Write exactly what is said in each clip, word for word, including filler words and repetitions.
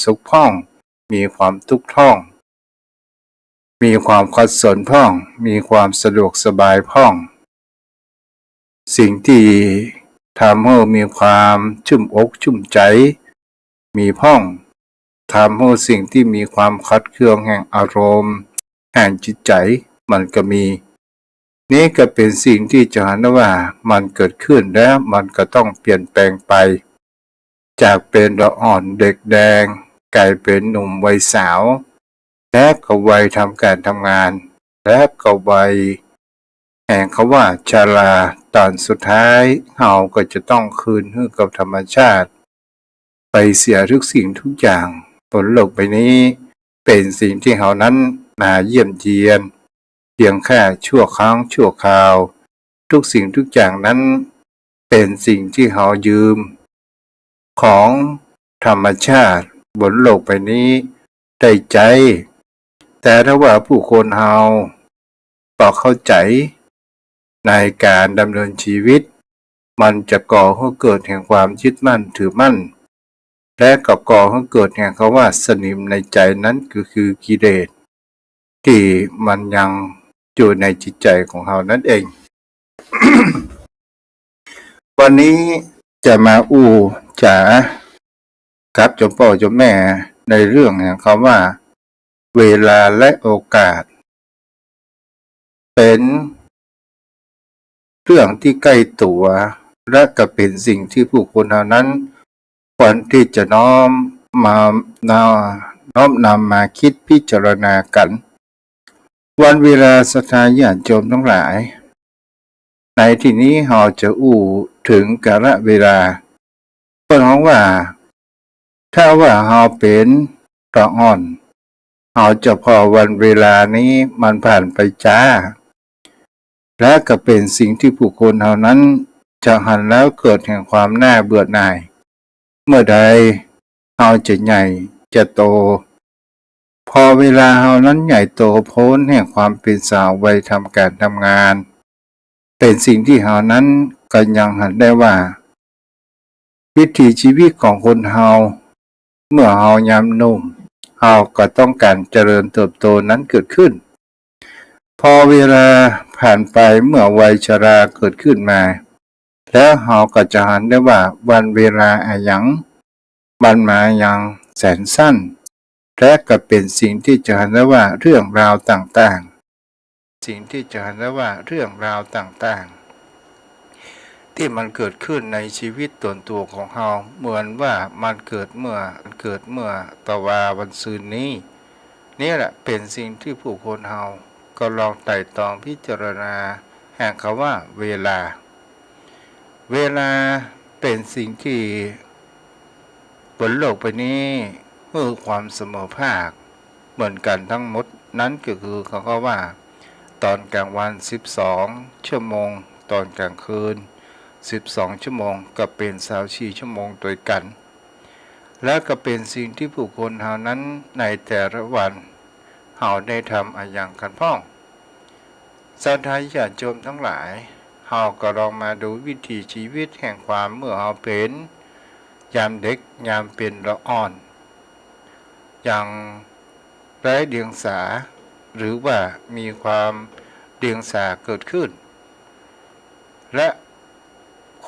สุขพ่อง มีความตุ๊กข์พ่อง มีความขัดสนพ่อง มีความสะดวกสบายพ่อง สิ่งตี้ทำหื้อมีความชุ่มอกชุ่มใจ๋ มีพ่อง ทำหื้อสิ่งตี้มีความขัดเคืองแห่งอารมณ์ แห่งจิตใจ๋ มันก็มี นี้ก็เป๋นสิ่งตี้จะหันได้ว่ามันเกิดขึ้นแล้วมันก็ต้องเปลี่ยนแปลงไป จากเป๋นละอ่อนเด็กแดง ก๋ายเป๋นหนุ่มวัยสาว และก็วัยทำก๋านทำงาน และก็วัยแห่งคำว่าชรา ต๋อนสุดท้ายเฮาก็จะต้องคืนหื้อกับธรรมชาติ ไปเสียทุกสิ่งทุกอย่างบนโลกใบนี้ เป๋นสิ่งตี้เฮานั้นมาเยี่ยมเยียน เพียงแค่ชั่วครั้งชั่วคราว ทุกสิ่งทุกอย่างนั้นเป๋นสิ่งตี้เฮายืม ของธรรมชาติบนโลกใบนี้ได้ใจ๊ แต่ถ้าว่าผู้คนเฮาบ่เข้าใจ๋ในก๋านดำเนินชีวิต มันจะก่อหื้อเกิดแห่งความยึดมั่นถือมั่น และก็ก่อหื้อเกิดแห่งคำว่าสนิมในใจ๋ นั้นก็คือกิเลส ตี้มันยังอยู่ในจิตใจ๋ของเฮานั้นเอง วันนี้จะมาอู้จ๋ากับโยมป้อโยมแม่ในเรื่องแห่งคำว่าเวลาและโอกาส เป๋นเรื่องตี้ใก้ตั๋ว และก็เป๋นสิ่งตี้ผู้คนเฮานั้นควรตี้จะน้อมมา น้อมนำมาคิดพิจารณากั๋น วันเวลาศรัทธาญาติโยมตังหลาย ในตี้นี้เฮาจะอู้เถิงกาลเวลา เปิ้นฮ้องว่า ถ้าว่าเฮาเป๋นละอ่อน เฮาจะผ่อวันเวลานี้มันผ่านไปจ๊า และก็เป๋นสิ่งตี้ผู้คนเฮานั้นจะหันแล้วเกิดแห่งความน่าเบื่อหน่าย เมื่อใดเฮาจะใหญ่จะโต ผ่อเวลาเฮานั้นใหญ่โตป๊นแห่งความเป๋นสาววัยทำก๋านทำงาน เป๋นสิ่งตี้เฮานั้นก็ยังหันได้ว่า วิถีชีวิตของคนเฮา เมื่อเฮายามหนุ่ม เฮาก็ต้องก๋านเจริญเติบโตนั้นเกิดขึ้น ผ่อเวลาผ่านไปเมื่อวัยชราเกิดขึ้นมา แล้วเฮาก็จะหันได้ว่าวันเวลาอะหยัง มันมาอย่างแสนสั้น และก็เป๋นสิ่งตี้จะหันได้ว่าเรื่องราวต่างๆ สิ่งตี้จะหันได้ว่าเรื่องราวต่างๆ ตี้มันเกิดขึ้นในชีวิตต๋นตั๋วของเฮา เหมือนว่ามันเกิดเมื่อ เกิดเมื่อตะวาวันซืนนี้ เนี่ยแหละเป๋นสิ่งตี้ผู้คนเฮาก็ลองไตร่ตรองพิจารณาแห่งคำว่าเวลา เวลาเป๋นสิ่งตี้บนโลกใบนี้หื้อความเสมอภาคเหมือนกั๋นตังหมด นั้นก็คือเขาก็ว่า ต๋อนก๋างวันสิบสองชั่วโมง ต๋อนก๋างคืนสิบสองชั่วโมง ก็เป๋นซาวสี่ชั่วโมงตวยกั๋น และก็เป๋นสิ่งตี้ผู้คนเฮานั้นในแต่ละวัน เฮาได้ทำอะหยังกั๋นพ่อง ศรัทธาญาติโยมตังหลาย เฮาก็ลองมาดูวิถีชีวิตแห่งความเมื่อเฮาเป๋น ยามเด็ก ยามเป๋นละอ่อน ยังไร้เดียงสา หรือว่ามีความเดียงสาเกิดขึ้น และ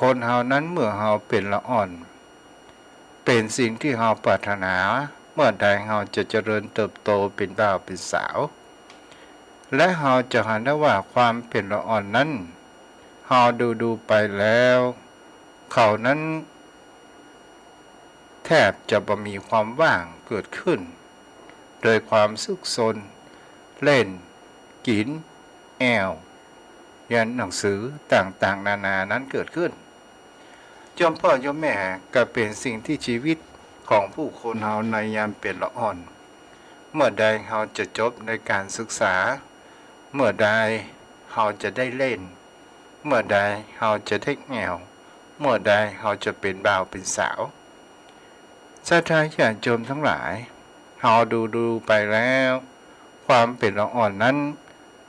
คนเฮานั้นเมื่อเฮาเป๋นละอ่อน เป๋นสิ่งตี้เฮาปรารถนา เมื่อใดเฮาจะเจริญเติบโตเป๋นบ่าวเป๋นสาว และเฮาจะหันได้ว่าความเป๋นละอ่อนนั้น เฮาดูๆ ไปแล้ว เขานั้นแทบจะบ่มีความว่างเกิดขึ้น โดยความซุกซน เล่น กิ๋น แอ่ว เฮียนหนังสือต่างๆ นานานั้นเกิดขึ้น โยมป้อโยมแม่ ก็เป๋นสิ่งตี้ชีวิตของผู้คนเฮาในยามเป๋นละอ่อน เมื่อใดเฮาจะจบในก๋านศึกษา เมื่อใดเฮาจะได้เล่น เมื่อใดเฮาจะได้แอ่ว เมื่อใดเฮาจะเป๋นบ่าวเป๋นสาว ศรัทธาญาติโยมตังหลาย เฮาดูๆ ไปแล้ว ความเป๋นละอ่อนนั้น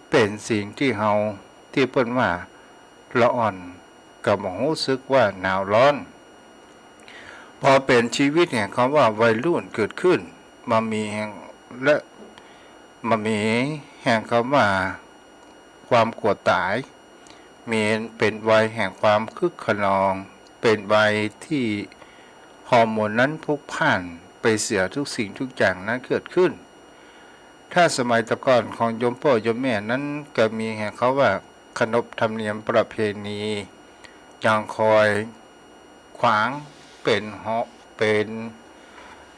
เป๋นสิ่งตี้เฮา ตี้เปิ้นว่าละอ่อน ก็บ่ฮู้สึกว่าหนาวฮ้อน ปอเป๋นจีวิตแห่งกำว่าวัยรุ่นเกิดขึ้น บ่มีแห่ง และบ่มีแห่งกำว่าความกั๋วต๋าย มีเป๋นวัยแห่งความคึกคะนอง เป๋นวัยตี้ฮอร์โมนนั้นพลุกพล่านไปเสีย กู้สิ่งกู้อย่างนั้นเกิดขึ้น ถ้าสมัยตะก่อนของโยมป้อโยมแม่นั้นก็มีแห่งกำว่าขนบธรรมเนียมประเพณี ยังคอยขวางเป๋นเหาะ เป๋น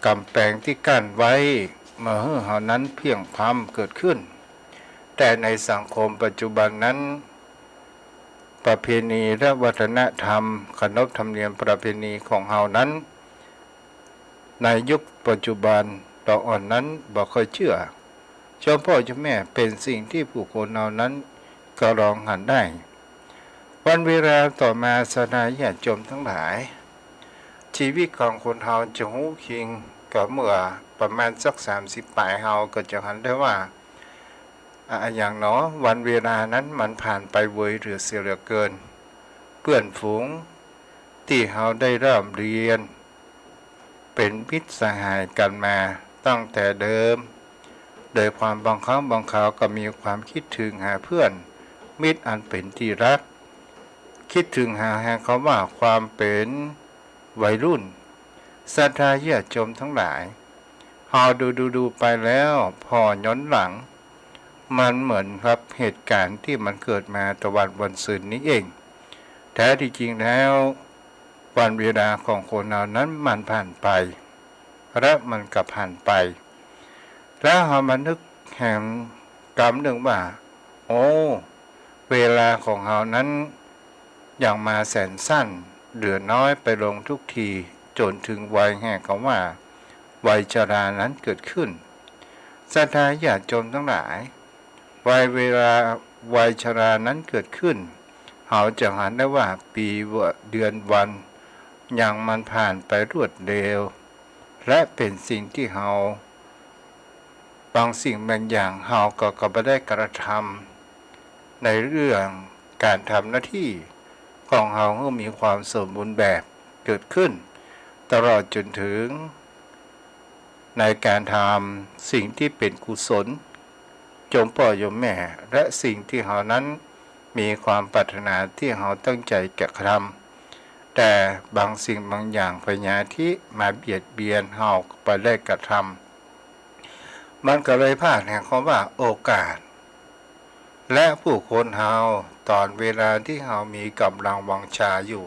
ก๋ำแปงตี้กั้นไว้ บ่หื้อเฮานั้นเพลียงพล้ำเกิดขึ้น แต่ในสังคมปัจจุบันนั้น ประเพณีและวัฒนธรรม ขนบธรรมเนียมประเพณีของเฮานั้น ในยุคปัจจุบันตองอ่อนนั้นบ่ค่อยเจื้อ โยมป้อโยมแม่ เป๋นสิ่งตี้ผู้คนเฮานั้นก็ลองหันได้ วันเวลาต่อมาศรัทธาญาติโยมตังหลาย จีวิตของคนเฮาจะฮู้คิงก็เมื่อประมาณสักสามสิบป๋าย เฮาก็จะหันได้ว่า อะ อะหยังหนอ วันเวลานั้นมันผ่านไปไวเหลือเสียเหลือเกิน เปื้อนฝูงตี้เฮาได้ร่ำเรียน เป๋นมิตรสหายกั๋นมาตั้งแต่เดิม โดยความบางครั้งบางคราวก็มีความคิดเถิงหาเพื่อนมิตรอันเป๋นตี้ฮัก คิดเถิงหาแห่งกำว่าความเป๋นวัยรุ่น ศรัทธาญาติโยมตังหลาย เฮาดูดูดูไปแล้ว ผ่อย้อนหลัง มันเหมือนกับเหตุก๋ารณ์ตี้มันเกิดมาตะวาดวันซืนนี้เอง แท้ตี้จริงแล้ว วันเวลาของคนเฮานั้นมันผ่านไป และมันก็ผ่านไป แล้วเฮามานึกแหมกำนึ่งว่า โอ้ เวลาของเฮานั้นยังมาแสนสั้น เหลือน้อยไปลงทุกที จ๋นเถิงวัยแห่งกำว่าวัยชรานั้นเกิดขึ้น ศรัทธาญาติโยมตังหลาย วัยเวลาวัยชรานั้นเกิดขึ้น เฮาจะหันได้ว่าปี๋ เดือน วัน ยังมันผ่านไปรวดเร็ว และเป๋นสิ่งตี้เฮา บางสิ่งบางอย่างเฮาก็ ก็บ่ได้กระทำ ในเรื่องก๋านทำหน้าตี้ของเฮาหื้อมีความสมบูรณ์แบบเกิดขึ้น ตลอดจ๋นเถิง ในก๋านทำสิ่งตี้เป๋นกุศล โยมป้อโยมแม่ และสิ่งตี้เฮานั้นมีความปรารถนาตี้เฮาตั้งใจ๋จะกระทำ แต่บางสิ่งบางอย่างพยายามตี้มาเบียดเบียนเฮาบ่ได้กระทำ มันก็เลยพลาดแห่งกำว่าโอกาส และผู้คนเฮาต๋อนเวลาตี้เฮามีก๋ำลังวังชาอยู่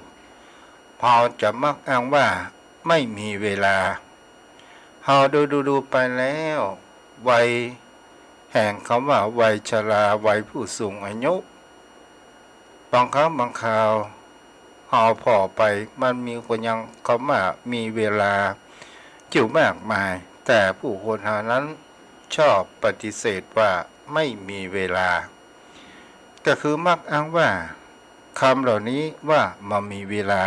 เฮาจะมักอ้างว่าไม่มีเวลา เฮาดูดูดูไปแล้ว วัยแห่งกำว่าวัยชรา วัยผู้สูงอายุ บางครั้งบางคราวเฮาผ่อไป มันมีคนยังกำว่ามีเวลาอยู่มากมาย แต่ผู้คนเฮานั้นชอบปฏิเสธว่าไม่มีเวลา ก็คือมักอ้างว่ากำเหล่านี้ว่าบ่มีเวลา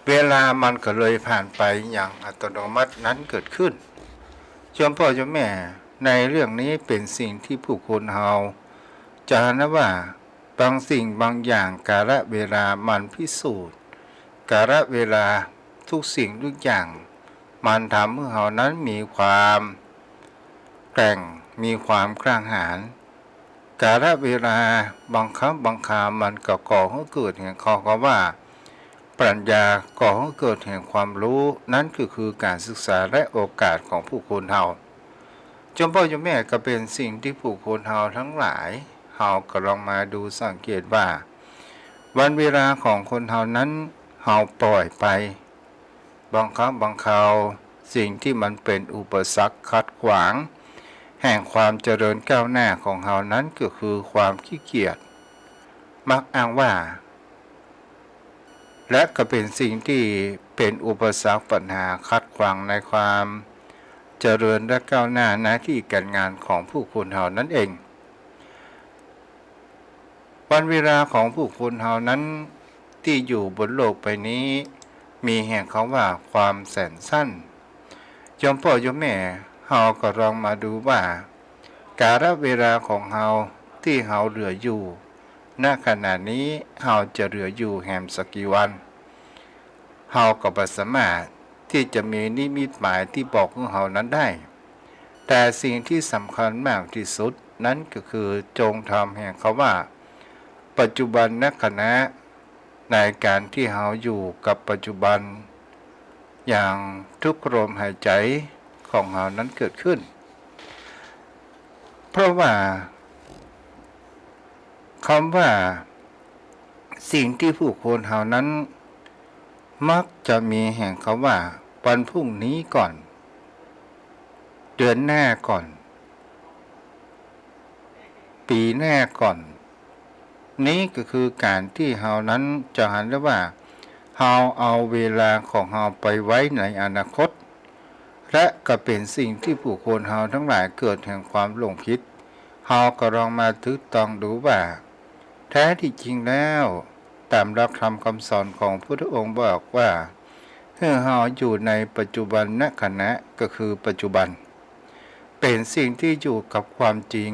เวลามันก็เลยผ่านไปอย่างอัตโนมัตินั้นเกิดขึ้น โยมป้อโยมแม่ ในเรื่องนี้เป๋นสิ่งตี้ผู้คนเฮาจะหันว่า บางสิ่งบางอย่างกาลเวลามันพิสูจน์ กาลเวลาทุกสิ่งทุกอย่าง มันทำหื้อเฮานั้นมีความแกร่ง มีความกล้าหาญ กาลเวลาบางครั้งบางคราวมันก็ก่อหื้อเกิดแห่งกำว่าปัญญา ก่อหื้อเกิดแห่งความฮู้ นั้นก็คือก๋านศึกษาและโอกาสของผู้คนเฮา โยมป้อโยมแม่ ก็เป๋นสิ่งตี้ผู้คนเฮาตังหลาย เฮาก็ลองมาดูสังเกตว่า วันเวลาของคนเฮานั้นเฮาปล่อยไป บางครั้งบางคราวสิ่งตี้มันเป๋นอุปสรรคขัดขวางแห่งความเจริญก้าวหน้าของเฮานั้นก็คือความขี้เกียจ มักอ้างว่า และก็เป๋นสิ่งตี้เป๋นอุปสรรคปัญหาขัดขวางในความเจริญและก้าวหน้าหน้าตี้ก๋านงานของผู้คนเฮานั้นเอง วันเวลาของผู้คนเฮานั้นตี้อยู่บนโลกใบนี้ มีแห่งกำว่าความแสนสั้น โยมป้อโยมแม่ เฮาก็ลองมาดูว่า กาลเวลาของเฮาตี้เฮาเหลืออยู่ ณ ขณะนี้เฮาจะเหลืออยู่แหมสักกี่วัน เฮาก็บ่สามารถตี้จะมีนิมิตหมายตี้บอกหื้อเฮานั้นได้ แต่สิ่งตี้สำคัญมากตี้สุดนั้นก็คือจงทำแห่งเขาว่าปัจจุบันนขณะ ในก๋านตี้เฮาอยู่กับปัจจุบัน อย่างทุกลมหายใจ๋ของเฮานั้นเกิดขึ้น เพราะว่ากำว่าสิ่งตี้ผู้คนเฮานั้นมักจะมีแห่งกำว่าวันพรุ่งนี้ก่อน เดือนหน้าก่อน ปี๋หน้าก่อน นี้ก็คือก๋านตี้เฮานั้นจะหันได้ว่า เฮาเอาเวลาของเฮาไปไว้ในอนาคต และก็เป๋นสิ่งตี้ผู้คนเฮาตังหลายเกิดแห่งความหลงผิด เฮาก็ลองมาตึกตองดูว่า แท้ตี้จริงแล้ว ต๋ามหลักธรรมกำสอนของพุทธองค์บอกว่า หื้อเฮาอยู่ในปัจจุบันนขณะ ก็คือปัจจุบัน เป๋นสิ่งตี้อยู่กับความจริง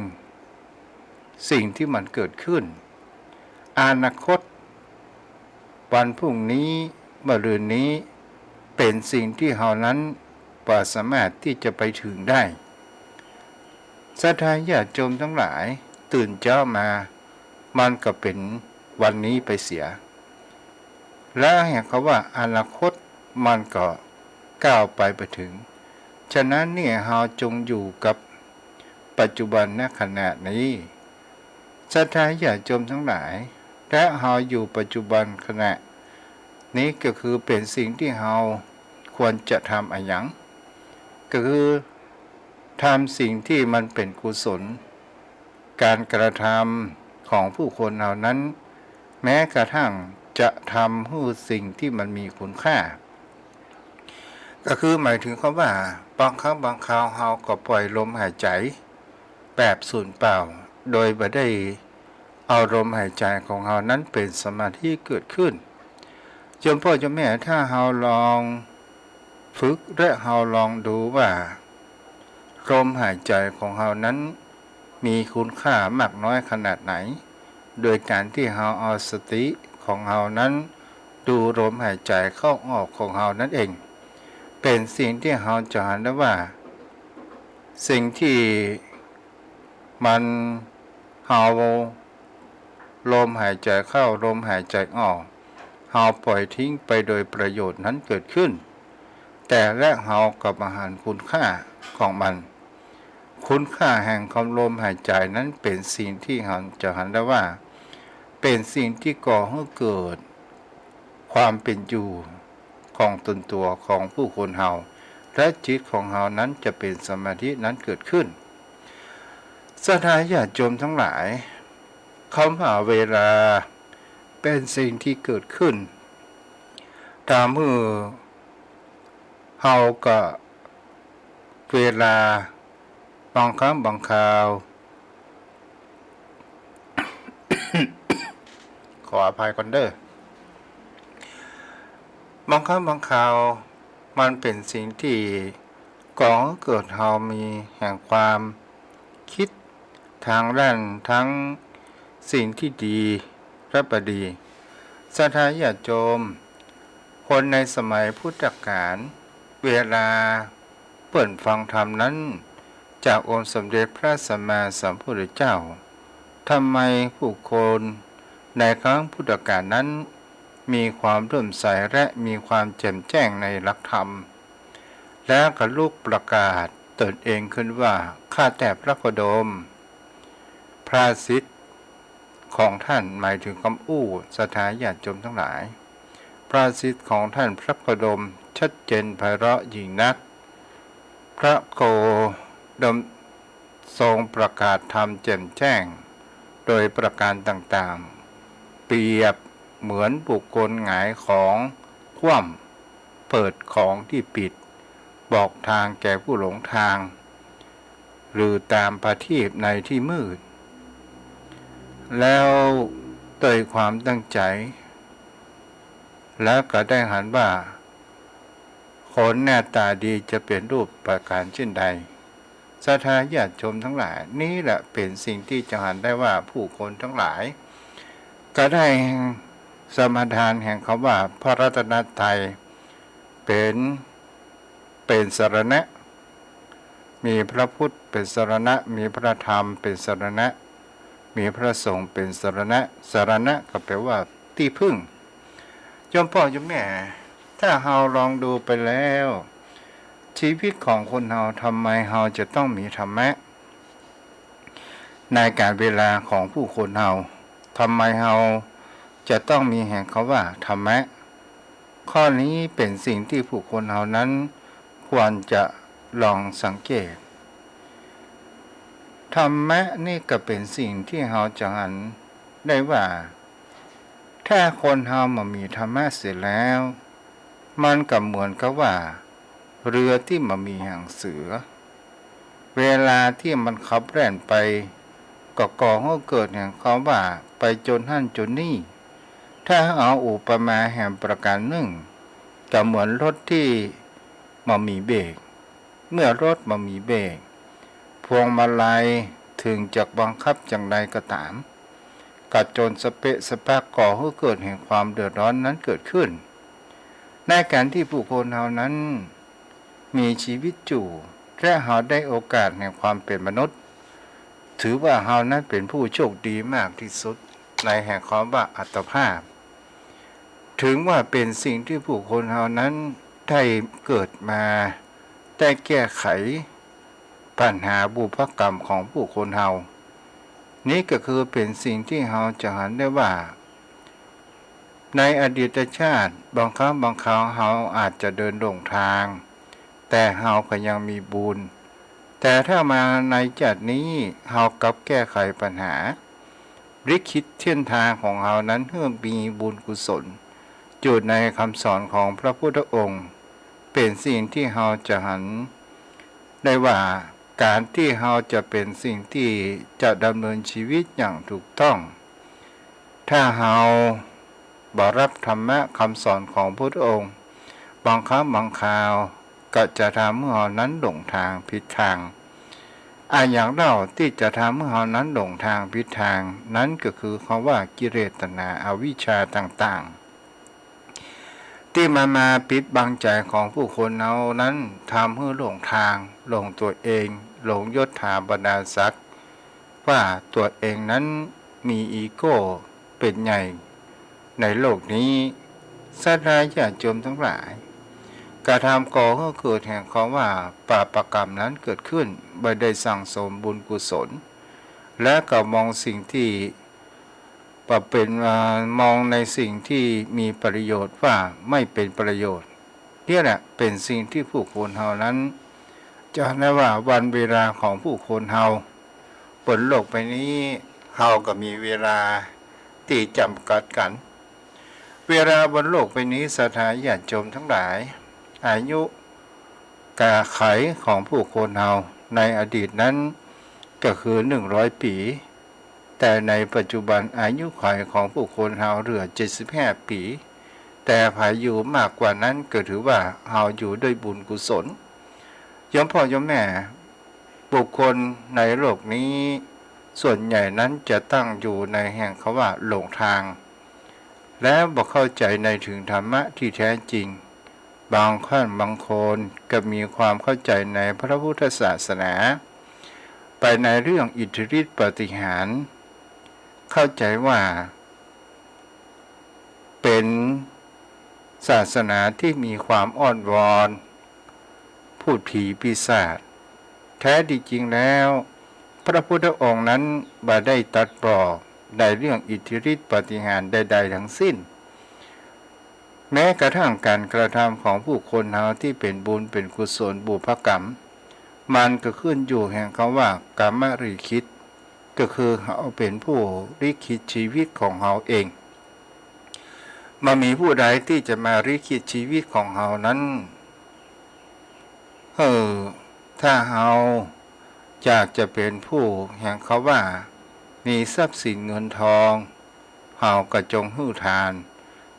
สิ่งตี้มันเกิดขึ้น อนาคต วันพรุ่งนี้ มะรืนนี้ เป๋นสิ่งตี้เฮานั้นบ่สามารถตี้จะไปเถิงได้ ศรัทธาญาติโยมตังหลาย ตื่นเจ๊ามา มันก็เป๋นวันนี้ไปเสีย และแห่งกำว่าอนาคตมันก็ก้าวไปบ่เถิง ฉะนั้นเนี่ยเฮาจงอยู่กับปัจจุบันนขณะนี้ ศรัทธาญาติโยมตังหลาย และเฮาอยู่ปัจจุบันขณะนี้ก็คือเป๋นสิ่งตี้เฮาควรจะทำอะหยัง ก็คือทำสิ่งตี้มันเป๋นกุศล ก๋านกระทำของผู้คนเฮานั้น แม้กระทั่งจะทำหื้อสิ่งตี้มันมีคุณค่า ก็คือหมายเถิงกำว่าบางครั้งบางคราวเฮาก็ปล่อยลมหายใจ๋แบบสูญเปล่า โดยบ่ได้เอาลมหายใจ๋ของเฮานั้นเป๋นสมาธิเกิดขึ้น โยมพ่อโยมแม่ ถ้าเฮาลองฝึกและเฮาลองดูว่า ลมหายใจ๋ของเฮานั้นมีคุณค่ามากน้อยขนาดไหน โดยก๋านตี้เฮาเอาสติของเฮานั้นดูลมหายใจ๋เข้าออกของเฮานั้นเอง เป๋นสิ่งตี้เฮาจะหันได้ว่า สิ่งตี้มัน เฮา ลมหายใจ๋เข้า ลมหายใจ๋ออก เฮาปล่อยทิ้งไปโดยประโยชน์นั้นเกิดขึ้น แต่และเฮาก็บ่หันคุณค่าของมัน คุณค่าแห่งกำลมหายใจ๋นั้นเป๋นสิ่งตี้เฮาจะหันได้ว่า เป๋นสิ่งตี้ก่อหื้อเกิดความเป๋นอยู่ของตนตั๋วของผู้คนเฮา และจิตของเฮานั้นจะเป๋นสมาธินั้นเกิดขึ้น ศรัทธาญาติโยมตังหลาย กำว่าเวลาเป๋นสิ่งตี้เกิดขึ้น ต๋ามหื้อเฮาก็เวลา บางครั้งบางคราว ขออภัยก่อนเด้อ บางครั้งบางคราวมันเป๋นสิ่งตี้ก่อหื้อเกิดเฮามีแห่งความ กึ๊ดทางด้านทั้งสิ่งตี้ดีและบ่ดี ศรัทธาญาติโยม คนในสมัยพุทธกาล เวลาเปิ้นฟังธรรมนั้น จากองค์สมเด็จพระสัมมาสัมพุทธเจ้า ทำไมผู้คนในครั้งพุทธกาลนั้น มีความเลื่อมใสและมีความแจ่มแจ้งในหลักธรรม แล้วก็ลุกประกาศตนเองขึ้นว่า ข้าแต่พระโคดม พระสิทธิ์ของท่าน หมายเถิงกำอู้ศรัทธาญาติโยมตังหลาย พระสิทธิ์ของท่านพระโคดมชัดเจนไพเราะยิ่งนัก พระโคดมทรงประกาศธรรมแจ่มแจ้งโดยประการต่างๆ เปรียบเหมือนบุคคลหงายของคว่ำ เปิดของตี้ปิด บอกทางแก่ผู้หลงทาง หรือตามประทีปในตี้มืด แล้วด้วยความตั้งใจ๋ แล้วก็ได้หันว่า คนหน้าต๋าดีจะเป๋นรูปประก๋านเจ้นใด ศรัทธาญาติโยมตังหลาย นี้แหละเป๋นสิ่งตี้จะหันได้ว่าผู้คนตังหลาย ก็ได้สมาทานแห่งกำว่าพระรัตนตรัย เป๋น เป๋นสรณะ มีพระพุทธเป๋นสรณะ มีพระธรรมเป๋นสรณะ มีพระสงฆ์เป๋นสรณะ สรณะก็แปลว่าตี้พึ่ง โยมป้อโยมแม่ ถ้าเฮาลองดูไปแล้ว ชีวิตของคนเฮา ทำไมเฮาจะต้องมีธรรมะ ในก๋านเวลาของผู้คนเฮา ทำไมเฮาจะต้องมีแห่งคำว่าธรรมะ ข้อนี้เป๋นสิ่งตี้ผู้คนเฮานั้นควรจะลองสังเกต ธรรมะนี่ก็เป๋นสิ่งตี้เฮาจะหันได้ว่า ถ้าคนเฮาบ่มีธรรมะเสียแล้ว มันก็เหมือนกับว่า เฮือตี้บ่มีหางเสือ เวลาตี้มันขับแล่นไป ก็ก่อหื้อเกิดแห่งความว่าไปจนหั้นจนนี่ ถ้าเอาอุปมาแหมประก๋านนึ่ง ก็เหมือนรถตี้บ่มีเบรก เมื่อรถบ่มีเบรก พวงมาลัยเถิงจะบังคับจั่งใดก็ต๋าม ก็จนสะเปะสะปะก่อหื้อเกิดแห่งความเดือดร้อนนั้นเกิดขึ้น ในก๋านตี้ผู้คนเฮานั้นมีชีวิตอยู่ และเฮาได้โอกาสแห่งความเป๋นมนุษย์ ถือว่าเฮานั้นเป๋นผู้โชคดีมากตี้สุด ในแห่งความว่าอัตภาพ ถึงว่าเป๋นสิ่งตี้ผู้คนเฮานั้นได้เกิดมา ได้แก้ไข ปัญหาบุพกรรมของผู้คนเฮา นี้ก็คือเป๋นสิ่งตี้เฮาจะหันได้ว่า ในอดีตชาติบางครั้งบางคราวเฮาอาจจะเดินหลงตาง แต่เฮาก็ยังมีบุญ แต่ถ้ามาในชาตินี้เฮากลับแก้ไขปัญหา ลิขิตเส้นตางของเฮานั้นหื้อมีบุญกุศล อยู่ในกำสอนของพระพุทธองค์ เป๋นสิ่งตี้เฮาจะหันได้ว่า ก๋านตี้เฮาจะเป๋นสิ่งตี้จะดำเนินชีวิตอย่างถูกต้อง ถ้าเฮาบ่ฮับธรรมะกำสอนของพุทธองค์ บางครั้งบางคราวก็จะทำหื้อเฮานั้นหลงตางผิดตาง อะหยังเล่าตี้จะทำหื้อเฮานั้นหลงตางผิดตาง นั้นก็คือคำว่ากิเลสตัณหาอวิชชาต่างๆ ตี้มันมาปิดบังใจ๋ของผู้คนเฮานั้น ทำหื้อหลงตาง หลงตั๋วเอง หลงยศถาบรรดาศักดิ์ ว่าตั๋วเองนั้นมีอีโก้เป๋นใหญ่ในโลกนี้ ศรัทธาญาติโยมตังหลาย กระทำก่อหื้อเกิดแห่งความว่าปาปกรรมนั้นเกิดขึ้น บ่ได้สั่งสมบุญกุศล และก็มองสิ่งตี้บ่เป๋น อ่า มองในสิ่งตี้มีประโยชน์ว่าไม่เป๋นประโยชน์ เนี่ยแหละเป๋นสิ่งตี้ผู้คนเฮานั้น จะได้ว่าวันเวลาของผู้คนเฮาบนโลกใบนี้ เฮาก็มีเวลาตี้จ๋ำกัดกั๋น เวลาบนโลกใบนี้ ศรัทธาญาติโยมตังหลาย อายุขัยของผู้คนเฮาในอดีตนั้นก็คือหนึ่งร้อยปี๋ แต่ในปัจจุบันอายุขัยของผู้คนเฮาเหลือเจ็ดสิบห้าปี๋ แต่ใผอยู่มากกว่านั้นก็ถือว่าเฮาอยู่ด้วยบุญกุศล โยมป้อโยมแม่ บุคคลในโลกนี้ส่วนใหญ่นั้นจะตั้งอยู่ในแห่งคำว่าหลงตาง และบ่เข้าใจ๋ในเถิงธรรมะตี้แต๊จริง บางครั้งบางคนก็มีความเข้าใจ๋ในพระพุทธศาสนา ไปในเรื่องอิทธิฤทธิปาฏิหาริย์ เข้าใจ๋ว่าเป๋นศาสนาตี้มีความอ้อนวอน พูดผีปีศาจ แต๊ตี้จริงแล้ว พระพุทธองค์นั้นบ่ได้ตรัสบอกในเรื่องอิทธิฤทธิปาฏิหาริย์ใดๆ ทั้งสิ้น แม้กระทั่งก๋านกระทำของผู้คนเฮาตี้เป๋นบุญเป๋นกุศลบุพกรรม มันก็ขึ้นอยู่แห่งคำว่ากรรมลิขิต ก็คือเฮาเป๋นผู้ลิขิตชีวิตของเฮาเอง บ่มีผู้ใดตี้จะมาลิขิตชีวิตของเฮานั้น เออ ถ้าเฮาอยากจะเป๋นผู้แห่งคำว่ามีทรัพย์สินเงินทอง เฮาก็จงหื้อทาน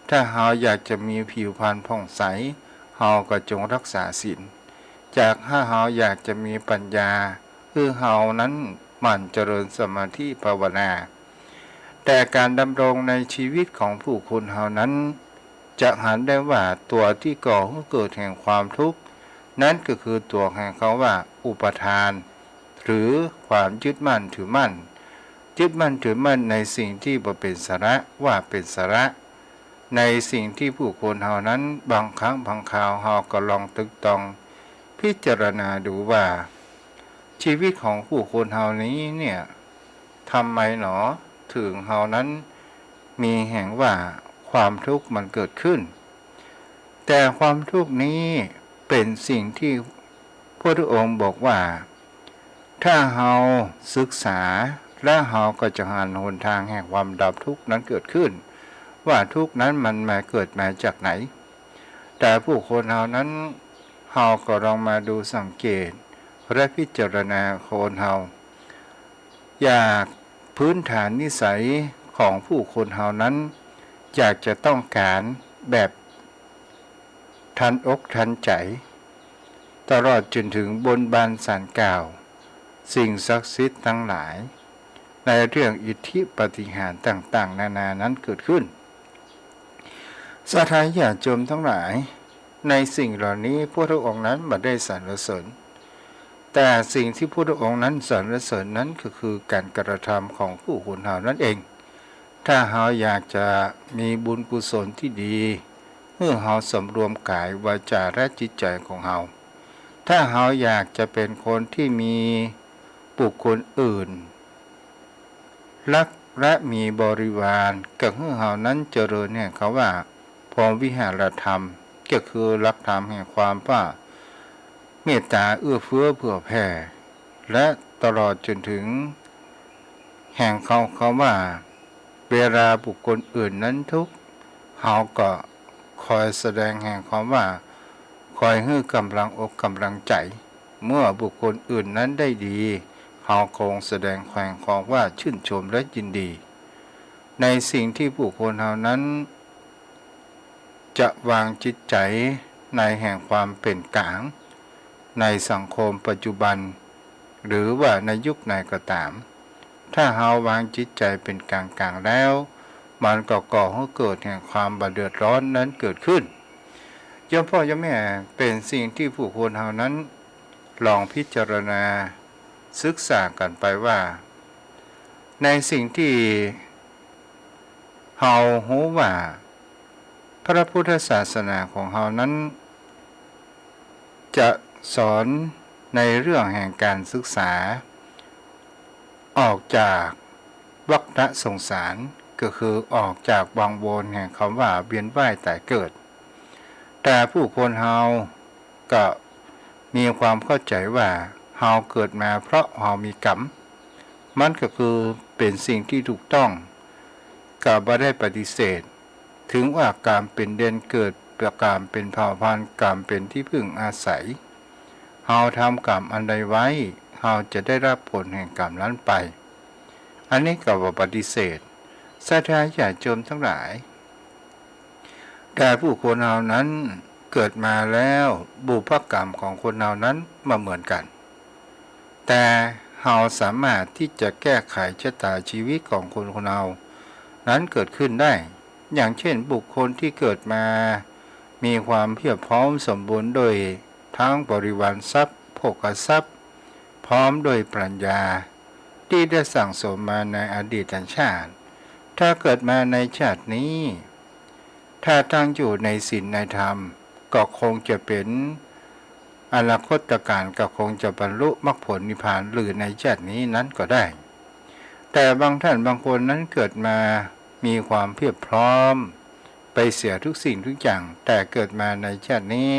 ถ้าเฮาอยากจะมีผิวพรรณผ่องใส เฮาก็จงรักษาศีล จากถ้าเฮาอยากจะมีปัญญา หื้อเฮานั้นหมั่นเจริญสมาธิภาวนา แต่ก๋านดำรงในชีวิตของผู้คนเฮานั้น จะหันได้ว่าตั๋วตี้ก่อหื้อเกิดแห่งความทุกข์ นั้นก็คือตั๋วแห่งคำว่าอุปาทาน หรือความยึดมั่นถือมั่น ยึดมั่นถือมั่นในสิ่งตี้บ่เป๋นสาระว่าเป๋นสาระ ในสิ่งตี้ผู้คนเฮานั้นบางครั้งบางคราวเฮาก็ลองตึกตองพิจารณาดูว่า ชีวิตของผู้คนเฮานี้เนี่ย ทำไมหนอเถิงเฮานั้นมีแห่งว่าความทุกข์มันเกิดขึ้น แต่ความทุกข์นี้เป๋นสิ่งตี้พระพุทธองค์บอกว่า ถ้าเฮาศึกษาแล้วเฮาก็จะหันหนตางแห่งความดับทุกข์นั้นเกิดขึ้น ว่าทุกข์นั้นมันมาเกิดมาจากไหน แต่ผู้คนเฮานั้น เฮาก็ลองมาดูสังเกตและพิจารณาคนเฮา อยากพื้นฐานนิสัยของผู้คนเฮานั้น อยากจะต้องก๋านแบบทันอกทันใจ๋ ตลอดจ๋นเถิงบนบานศาลกล่าวสิ่งศักดิ์สิทธิ์ตังหลาย ในเรื่องอิทธิปาฏิหาริย์ต่างๆ นานานั้นเกิดขึ้น ศรัทธาญาติโยมตังหลาย ในสิ่งเหล่านี้พระพุทธองค์นั้นบ่ได้สรรเสริญ แต่สิ่งตี้พระพุทธองค์นั้นสรรเสริญนั้นก็คือก๋านกระทำของผู้คนเฮานั้นเอง ถ้าเฮาอยากจะมีบุญกุศลตี้ดี หื้อเฮาสำรวมก๋าย วาจา และจิตใจ๋ของเฮา ถ้าเฮาอยากจะเป๋นคนตี้มีบุคคลอื่น รักและมีบริวาร ก็หื้อเฮานั้นเจริญแห่งคำว่าพรหมวิหารธรรม ก็คือหลักธรรมแห่งความว่าเมตต๋าเอื้อเฟื้อเผื่อแผ่ และตลอดจ๋นเถิงแห่งเขา คำว่าเวลาบุคคลอื่นนั้นทุกข์ เฮาก็คอยแสดงแห่งความว่าคอยหื้อก๋ำลังอกก๋ำลังใจ๋ เมื่อบุคคลอื่นนั้นได้ดี เฮาคงแสดงแห่งความว่าชื่นชมและยินดี ในสิ่งตี้ผู้คนเฮานั้น จะวางจิตใจ๋ในแห่งความเป๋นก๋าง ในสังคมปัจจุบัน หรือว่าในยุคไหนก็ต๋าม ถ้าเฮาวางจิตใจ๋เป๋นก๋างๆ แล้ว มันก็ก่อหื้อเกิดแห่งความบ่เดือดร้อนนั้นเกิดขึ้น โยมพ่อโยมแม่ เป๋นสิ่งตี้ผู้คนเฮานั้น ลองพิจารณาศึกษากั๋นไปว่า ในสิ่งตี้เฮาฮู้ว่า พระพุทธศาสนาของเฮานั้น จะสอนในเรื่องแห่งก๋านศึกษา ออกจากวัฏฏะสงสาร ก็คือออกจากวังวนแห่งคำว่าเวียนว่ายต๋ายเกิด แต่ผู้คนเฮาก็มีความเข้าใจ๋ว่าเฮาเกิดมาเพราะเฮามีกรรม มันก็คือเป๋นสิ่งตี้ถูกต้อง ก็บ่ได้ปฏิเสธ เถิงว่ากรรมเป๋นเดนเกิด กรรมเป๋นเผ่าพันธุ์ กรรมเป๋นตี้พึ่งอาศัย เฮาทำกรรมอันใดไว้ เฮาจะได้รับผลแห่งกรรมนั้นไป อันนี้ก็บ่ปฏิเสธ ศรัทธาญาติโยมตังหลาย แต่ผู้คนเฮานั้นเกิดมาแล้ว บุพกรรมของคนเฮานั้นบ่เหมือนกั๋น แต่เฮาสามารถตี้จะแก้ไขชะตาชีวิตของคนคนเฮานั้นเกิดขึ้นได้ อย่างเช่น บุคคลตี้เกิดมามีความเพียบพร้อมสมบูรณ์ด้วยทั้งบริวารทรัพย์ โภคทรัพย์ พร้อมด้วยปัญญา ตี้ได้สั่งสมมาในอดีตชาติ ถ้าเกิดมาในชาตินี้ ถ้าตั้งอยู่ในศีลในธรรม ก็คงจะเป๋นอนาคตกาล ก็คงจะบรรลุมรรคผลนิพพาน หรือในชาตินี้นั้นก็ได้ แต่บางท่านบางคนนั้นเกิดมามีความเพียบพร้อมไปเสียทุกสิ่งทุกอย่าง แต่เกิดมาในชาตินี้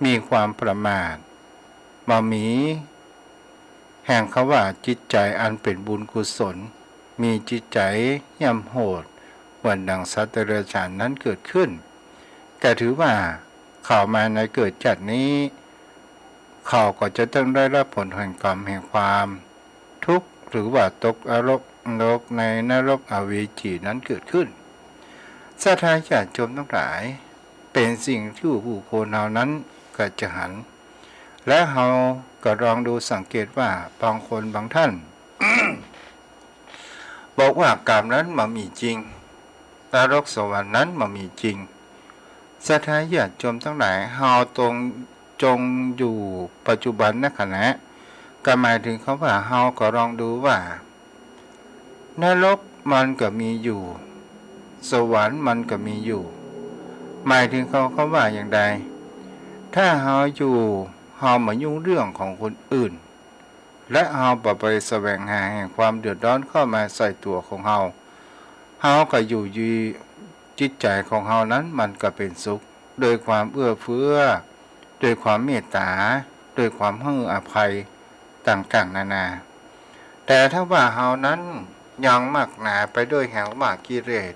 มีความประมาท บ่มี แห่งคำว่าจิตใจ๋อันเป๋นบุญกุศล มีจิตใจ๋เหี้ยมโหด เหมือนดังสัตว์เดรัจฉานนั้นเกิดขึ้น ก็ถือว่าเขามาในเกิดชาตินี้ เขาก็จะต้องได้รับผลแห่งกรรมแห่งความทุกข์ หรือว่าตกนรก นรกในนรกอเวจีนั้นเกิดขึ้น ศรัทธาญาติโยมตังหลาย เป๋นสิ่งตี้ผู้คนเฮานั้นก็จะหัน และเฮาก็ลองดูสังเกตว่าบางคนบางท่าน บอกว่ากรรมนั้นบ่มีจริง นรกสวรรค์นั้นบ่มีจริง ศรัทธาญาติโยมตังหลาย เฮาตรง จงอยู่ปัจจุบันนะขณะ ก็หมายถึงคำว่าเฮาก็ลองดูว่า นรกมันก็มีอยู่ สวรรค์มันก็มีอยู่ หมายถึงเขา คำว่าอย่างใด ถ้าเฮาอยู่ เฮาบ่ยุ่งเรื่องของคนอื่น และเฮาบ่ไปแสวงหาแห่งความเดือดร้อนเข้ามาใส่ตั๋วของเฮา เฮาก็อยู่ดี จิตใจ๋ของเฮานั้นมันก็เป๋นสุข โดยความเอื้อเฟื้อ โดยความเมตต๋า โดยความหื้ออภัย ต่างๆ นานา แต่ถ้าว่าเฮานั้นยังหมักหนาไปด้วยแห่งว่ากิเลส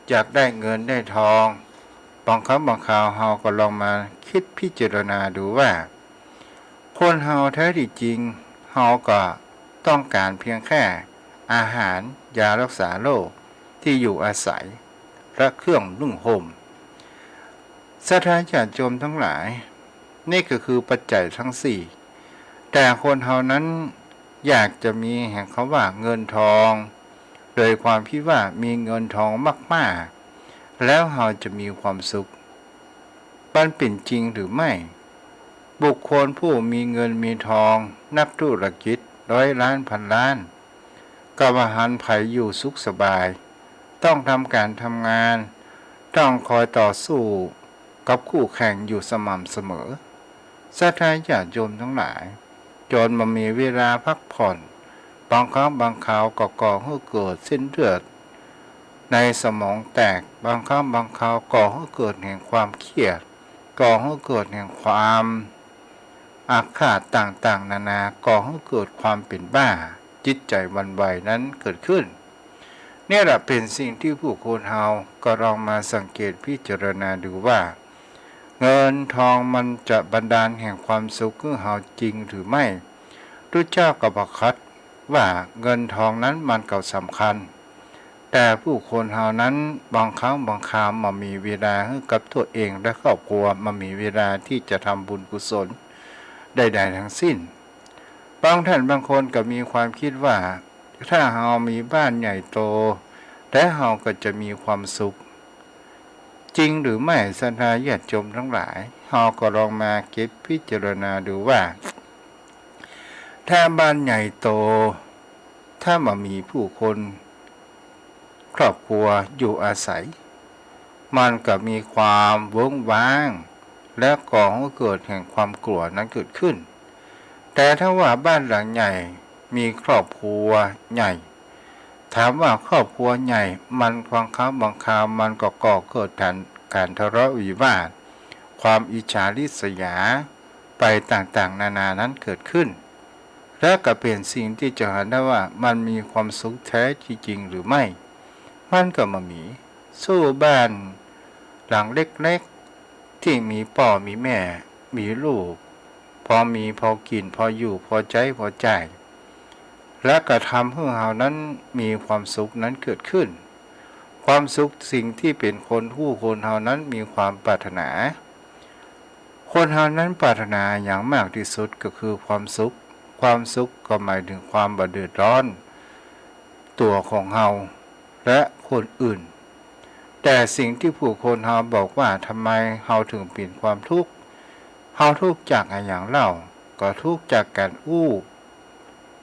อยากได้เงินได้ทอง บางครั้งบางคราวเฮาก็ลองมาคิดพิจารณาดูว่า คนเฮาแท้ที่จริง เฮาก็ต้องการเพียงแค่อาหาร ยารักษาโรค ที่อยู่อาศัย และเครื่องนุ่งห่ม ศรัทธาญาติโยมตังหลาย นี่ก็คือปัจจัยทั้งสี่ แต่คนเฮานั้นอยากจะมีแห่งคำว่าเงินทอง โดยความคิดว่ามีเงินทองมากๆ แล้วเฮาจะมีความสุข มันเป๋นจริงหรือไม่ บุคคลผู้มีเงินมีทอง นักธุรกิจร้อยล้านพันล้าน ก็บ่หันใผอยู่สุขสบาย ต้องทำก๋านทำงาน ต้องคอยต่อสู้กับคู่แข่งอยู่สม่ำเสมอ ศรัทธาญาติโยมตังหลาย จนบ่มีเวลาพักผ่อน บางครั้งบางคราวก็ก่อหื้อเกิดเส้นเลือดในสมองแตก บางครั้งบางคราวก่อหื้อเกิดแห่งความเครียด ก่อหื้อเกิดแห่งความอาฆาตต่างๆ นานา ก่อหื้อเกิดความเป๋นบ้า จิตใจ๋หวั่นไหวนั้นเกิดขึ้น เนี่ยแหละเป๋นสิ่งที่ผู้คนเฮาก็ลองมาสังเกตพิจารณาดูว่า เงินทองมันจะบันดาลแห่งความสุขหื้อเฮาจริงหรือไม่ ตุ๊เจ้าก็บ่ขัดว่าเงินทองนั้นมันก็สำคัญ แต่ผู้คนเฮานั้นบางครั้งบางคราวบ่มีเวลาหื้อกับตั๋วเองและครอบครัว บ่มีเวลาที่จะทำบุญกุศลใดๆ ทั้งสิ้น บางท่านบางคนก็มีความคิดว่า ถ้าเฮามีบ้านใหญ่โต แล้วเฮาก็จะมีความสุข จริงหรือไม่ ศรัทธาญาติโยมตังหลาย เฮาก็ลองมาเก็บพิจารณาดูว่า ถ้าบ้านใหญ่โต ถ้าบ่มีผู้คน ครอบครัวอยู่อาศัย มันก็มีความเวิ้งว้าง และก่อหื้อเกิดแห่งความกลัวนั้นเกิดขึ้น แต่ถ้าว่าบ้านหลังใหญ่ มีครอบครัวใหญ่ ถามว่าครอบครัวใหญ่ มันบางครั้งบางคราวมันก็ก่อเกิดก๋าน ก๋านทะเลาะวิวาท ความอิจฉาริษยา ไปต่างๆ นานานั้นเกิดขึ้น และก็เป๋นสิ่งที่จะหันได้ว่ามันมีความสุขแท้ที่จริงหรือไม่ มันก็บ่มี สู้บ้านหลังเล็กๆ ตี้มีป้อมีแม่ มีลูก พอมีพอกิ๋น พออยู่ พอใจ๊ พอจ่าย และก็ทำหื้อเฮานั้นมีความสุขนั้นเกิดขึ้น ความสุขสิ่งตี้เป๋นคน ผู้คนเฮานั้นมีความปรารถนา คนเฮานั้นปรารถนาอย่างมากตี้สุดก็คือความสุข ความสุขก็หมายถึงความบ่เดือดร้อนตั๋วของเฮาและคนอื่น แต่สิ่งตี้ผู้คนเฮาบอกว่าทำไมเฮาเถิงเป๋นความทุกข์ เฮาทุกข์จากอะหยังเล่า ก็ทุกข์จากก๋านอู้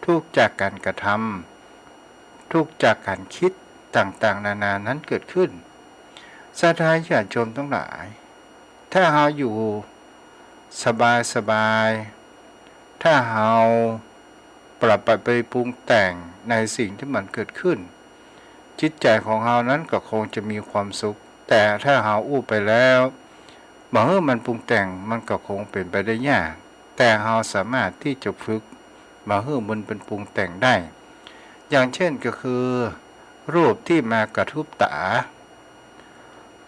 ทุกข์จากก๋านกระทำ ทุกข์จากก๋านกึ๊ดต่างๆ นานานั้นเกิดขึ้น ศรัทธาญาติโยมตังหลาย ถ้าเฮาอยู่สบายๆ ถ้าเฮาปรับไปปรุงแต่งในสิ่งตี้มันเกิดขึ้น จิตใจ๋ของเฮานั้นก็คงจะมีความสุข แต่ถ้าเฮาอู้ไปแล้ว บ่หื้อมันปรุงแต่ง มันก็คงเป๋นไปได้ยาก แต่เฮาสามารถตี้จะฝึกบ่หื้อมันเป๋นปรุงแต่งได้ อย่างเช่นก็คือ รูปตี้มากระทบต๋า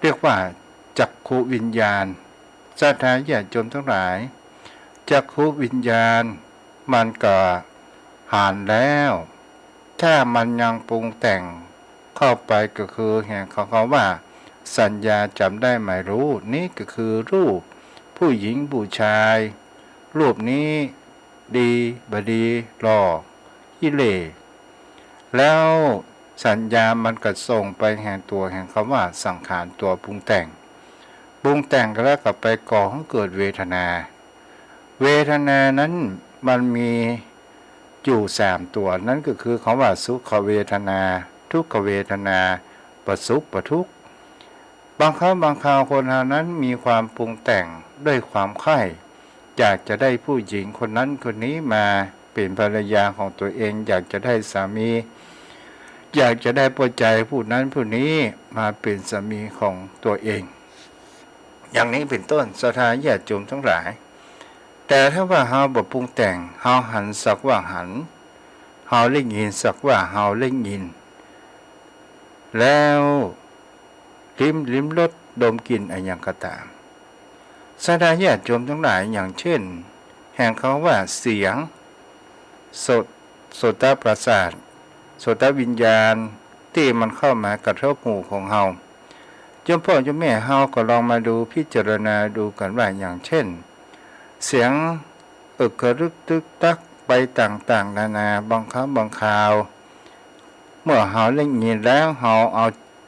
เรียกว่าจักขุวิญญาณ ศรัทธาญาติโยมตังหลาย จักขุวิญญาณมันก็หันแล้ว ถ้ามันยังปรุงแต่งเข้าไปก็คือแห่งเขา เขาว่าสัญญาจ๋ำได้หมายรู้ นี่ก็คือรูปผู้หญิงผู้ชาย รูปนี้ดีบ่ดี หล่อขี้เหร่ แล้วสัญญามันก็ส่งไปแห่งตั๋วแห่งคำว่าสังขารตั๋วปรุงแต่ง ปรุงแต่งแล้วก็ไปก่อหื้อเกิดเวทนา เวทนานั้นมันมีอยู่สามตั๋ว นั้นก็คือคำว่าสุขเวทนา ทุกขเวทนา บ่สุขบ่ทุกข์ บางครั้งบางคราวคนเฮานั้นมีความปรุงแต่งด้วยความใคร่ อยากจะได้ผู้หญิงคนนั้นคนนี้มาเป๋นภรรยาของตั๋วเอง อยากจะได้สามี อยากจะได้ป้อจายผู้นั้นผู้นี้มาเป๋นสามีของตั๋วเอง อย่างนี้เป๋นต้น ศรัทธาญาติโยมตังหลาย แต่ถ้าว่าเฮาบ่ปรุงแต่ง เฮาหันสักว่าหัน เฮาได้ยินสักว่าเฮาได้ยิน แล้วลิ้ม ลิ้มรสดมกลิ่นอะหยังก็ต๋าม ศรัทธาญาติโยมตังหลาย อย่างเช่น แห่งเขาว่าเสียง โสต โสตประสาท โสตวิญญาณ ตี้มันเข้ามากระทบหูของเฮา โยมป้อโยมแม่เฮาก็ลองมาดูพิจารณาดูกั๋นว่า อย่างเช่น เสียงเอิกกระลึกตึกตักไปต่างๆ นานา บางครั้งบางคราว เมื่อเฮาได้ยินแล้ว เฮาเอา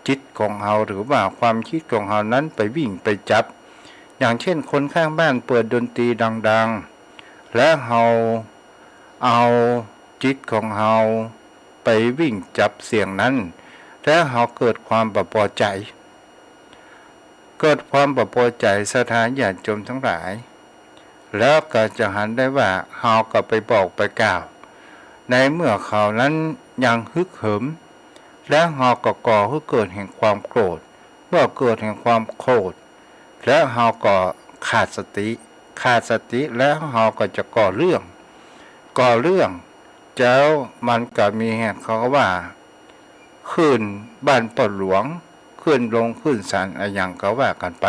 จิตของเฮา หรือว่าความคิดของเฮานั้นไปวิ่งไปจับ อย่างเช่น คนข้างบ้านเปิดดนตรีดังๆ แล้วเฮาเอาจิตของเฮาไปวิ่งจับเสียงนั้น แล้วเฮาเกิดความบ่ปอใจ๋ เกิดความบ่ปอใจ๋ ศรัทธาญาติโยมตังหลาย แล้วก็จะหันได้ว่าเฮาก็ไปบอกไปกล่าว ในเมื่อเขานั้นยังฮึกเหิม แล้วเฮาก็ก่อหื้อเกิดแห่งความโกรธ เมื่อเกิดแห่งความโกรธ แล้วเฮาก็ขาดสติ ขาดสติแล้วเฮาก็จะก่อเรื่อง ก่อเรื่อง แล้วมันก็มีแห่งเขาว่า ขึ้นบ้านป้อหลวง ขึ้นโรงขึ้นศาลอะหยังก็ว่ากั๋นไป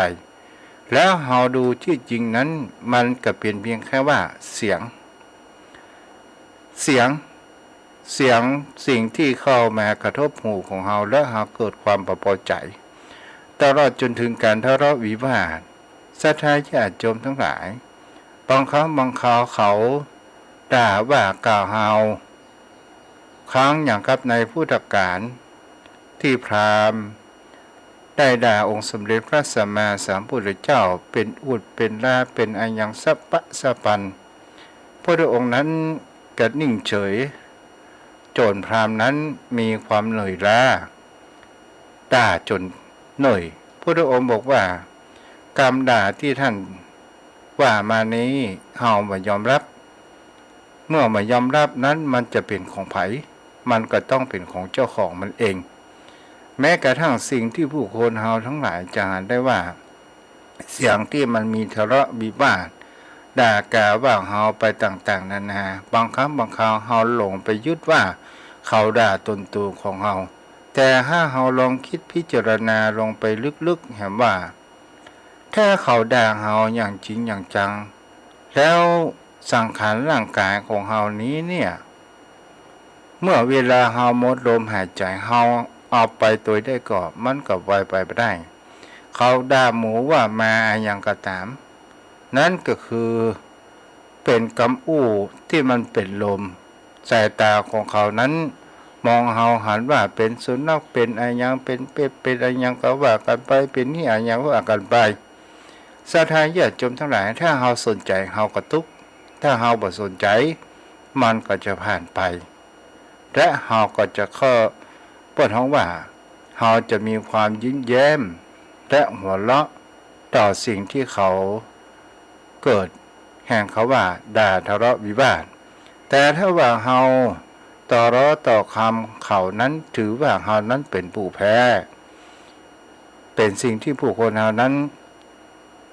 แล้วเฮาดูตี้จริงนั้น มันก็เป๋นเพียงแค่ว่าเสียง เสียง เสียง สิ่งตี้เข้ามากระทบหูของเฮา แล้วเฮาเกิดความบ่ปอใจ๋ ตลอดจนเถิงก๋านทะเลาะวิวาท ศรัทธาญาติโยมตังหลาย บางครั้งบางคราวเขาด่าว่ากล่าวเฮา ครั้งอย่างกับในพุทธกาล ตี้พราหมณ์ได้ด่าองค์สมเด็จพระสัมมาสัมพุทธเจ้า เป๋นอุดเป๋นลา เป๋นอะหยังสะป๊ะสะปัน พระองค์นั้นก็นิ่งเฉย จนพราหมณ์นั้นมีความเหนื่อยล้า ด่าจนเหนื่อย พระองค์บอกว่า กำด่าตี้ท่านว่ามานี้ เฮาบ่ยอมรับ เมื่อบ่ยอมรับนั้นมันจะเป๋นของใผ มันก็ต้องเป๋นของเจ้าของมันเอง แม้กระทั่งสิ่งตี้ผู้คนเฮาตังหลายจะหันได้ว่า เสียงตี้มันมีทะเลาะวิวาท ด่ากล่าวว่าเฮาไปต่างๆ นานา บางครั้งบางคราวเฮาหลงไปยึดว่าเขาด่าต๋นตั๋วของเฮา แต่ถ้าเฮาลองกึ๊ดพิจารณาลงไปลึกๆ แหมว่า ถ้าเขาด่าเฮาอย่างจริงอย่างจัง แล้วสังขารร่างกายของเฮานี้เนี่ย เมื่อเวลาเฮาหมดลมหายใจ๋ เฮาเอาไปตวยได้ก่อ มันก็ไปไปบ่ได้ เขาด่าหมูว่าหมาอะหยังก็ต๋าม นั้นก็คือเป๋นกำอู้ตี้มันเป๋นลม สายต๋าของเขานั้นมองเฮาหันว่าเป๋นสุนัข เป๋นอะหยัง เป๋นเป็ด เป๋นอะหยังก็ว่ากั๋นไป เป๋นเหียอะหยังว่ากั๋นไป ศรัทธาญาติโยมตังหลาย ถ้าเฮาสนใจ๋เฮาก็ตุ๊กข์ ถ้าเฮาบ่สนใจ๋มันก็จะผ่านไป และเฮาก็จะเข้า เปิ้นฮ้องว่า เฮาจะมีความยิ้มแย้ม และหัวเราะต่อสิ่งตี้เขาเกิดแห่งเขาว่าด่าทะเลาะวิวาท แต่ถ้าว่าเฮาต่อล้อต่อคำเขานั้น ถือว่าเฮานั้นเป๋นผู้แพ้ เป๋นสิ่งตี้ผู้คนเฮานั้น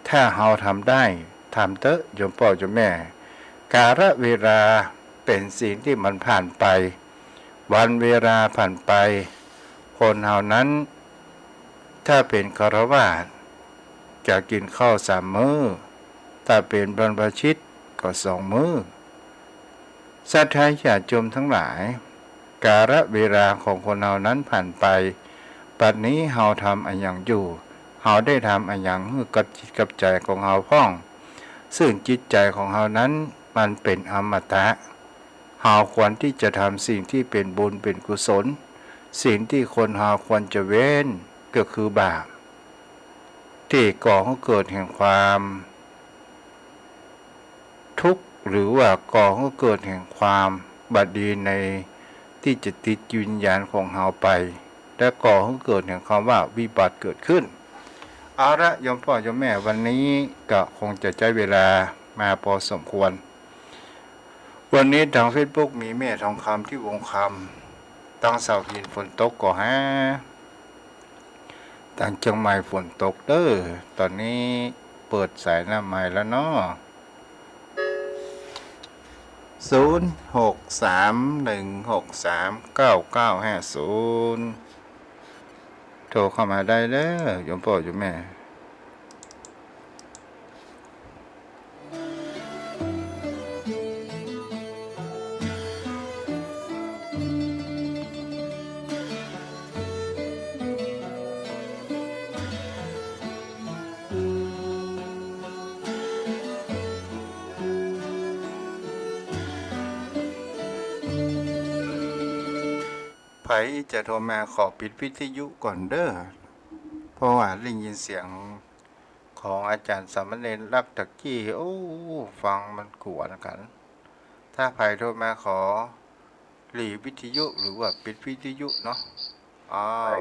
ถ้าเฮาทำได้ ทำเต๊อะ โยมป้อโยมแม่ กาลเวลาเป๋นสิ่งตี้มันผ่านไป วันเวลาผ่านไป คนเฮานั้น ถ้าเป๋นฆราวาส จะกิ๋นข้าวสามมื้อ ถ้าเป๋นบรรพชิตก็สองมื้อ ศรัทธาญาติโยมตังหลาย กาลเวลาของคนเฮานั้นผ่านไป บัดนี้เฮาทำอะหยังอยู่ เฮาได้ทำอะหยังหื้อกับจิตกับใจ๋ของเฮาพ่อง ซึ่งจิตใจ๋ของเฮานั้นมันเป๋นอมตะ เฮาควรตี้จะทำสิ่งตี้เป๋นบุญเป๋นกุศล สิ่งตี้คนเฮาควรจะเว้นก็คือบาป ตี้ก่อหื้อเกิดแห่งความ ทุกข์ หรือว่าก่อหื้อเกิดแห่งความบ่ดีในตี้จะติดวิญญาณของเฮาไป และก่อหื้อเกิดแห่งความว่าวิบัติเกิดขึ้น เอาละ โยมป้อโยมแม่ วันนี้ก็คงจะใจ๊เวลามาปอสมควร วันนี้ตางเฟซบุ๊กมีแม่ทองคำ ตี้วงคำ ตางเสาหินฝนตกก่อฮะ ตางเจียงใหม่ฝนตกเด้อ ต๋อนนี้เปิดสายหน้าไมค์แล้วเนาะ ศูนย์ หก สาม หนึ่ง หก สาม เก้า เก้า ห้า ศูนย์ โทรเข้ามาได้เด้อ โยมป้อโยมแม่ ใผจะโทรมาขอปิดวิทยุก่อนเด้อ เพราะว่าได้ยินเสียงของอาจ๋ารย์สามเณรลักษณ์ตะกี้ โอ้ ฟังมันกวนกั๋น ถ้าใผโทรมาขอหลีวิทยุหรือว่าปิดวิทยุเนาะ อ้าว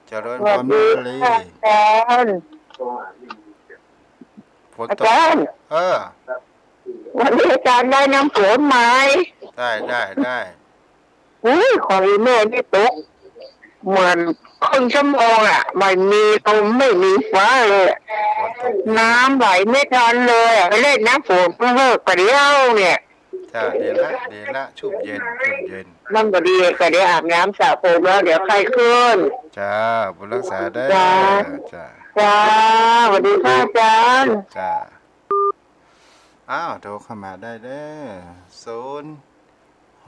เจริญพรแม่ลี สวัสดีค่ะอาจารย์ ฝนตก อาจารย์ เออ วันนี้อาจารย์ได้น้ำฝนไหม ได้ ได้ ได้ อุ้ย ของอีแม่นี่ตก เหมือนครึ่งชั่วโมงอะ ไม่มีลมไม่มีฟ้าเลย ฝนตก น้ำไหลไม่ทันเลยอะ ไปเล่นน้ำฝนเพิ่งเลิกไปเดี๋ยวเนี่ย จ้า ดีละ ดีละ ชุ่มเย็น ชุ่มเย็น มันบ่ดี ก็เดี๋ยวอาบน้ำสระผมแล้ว เดี๋ยวไข้ขึ้น จ้า บุญรักษาเด้อ จ้า จ้า จ้า สวัสดีค่ะอาจารย์ จ้า อ้าว โทรเข้ามาได้เด้อ ศูนย์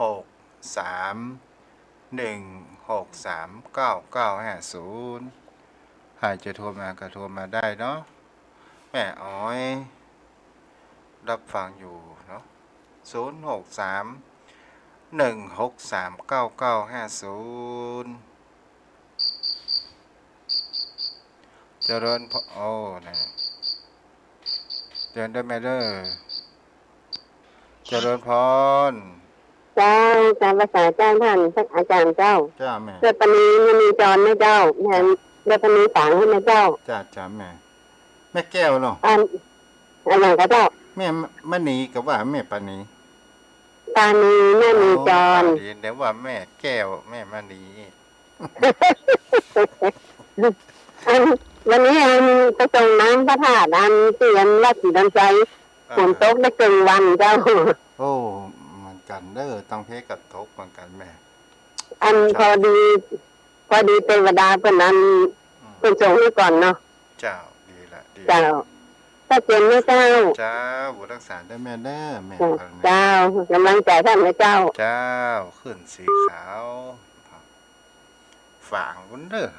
หก สาม หนึ่ง หก สาม เก้า เก้า ห้า ศูนย์ ใผจะโทรมาก็โทรมาได้เนาะ แม่ออย รับฟังอยู่เนาะ ศูนย์ หก สาม หนึ่ง หก สาม เก้า เก้า ห้า ศูนย์ เจริญพร โอ้ นะ เจริญด้วยแม่เด้อ เจริญพร เจ้า ตามภาษาเจ้าท่าน อาจารย์เจ้า จ้าแม่ แม่ปานี มณีจรนะเจ้า แม่ จ้า แม่ปานีฝากหื้อนะเจ้า จ้า จ้าแม่ แม่แก้วเหรอ อัน อันนั้นก็เจ้า แม่มณีก็ว่าแม่ปานี ปานี มณีจร อ๋อ ปานี นึกว่าแม่แก้ว แม่มณี อัน วันนี้อันไปส่งน้ำพระธาตุอันเตียนวัดศรีดอนชัย อ่า ฝนตกได้เกินวันเจ้า โอ้ เหมือนกั๋นเด้อ ตังเพก็ตกเหมือนกั๋นแม่ อัน ใช่ พอดี พอดีเทวดาเปิ้นอัน อืม เปิ้นส่งหื้อก่อนเนาะ เจ้า ดีละ ดี เจ้า ชัดเจนไหมเจ้า เจ้า บุญรักษาเด้อแม่เด้อ แม่ เจ้า เจ้า กำลังใจท่านนะเจ้า เจ้า ขึ้นสีขาว ฝางบุญเด้อ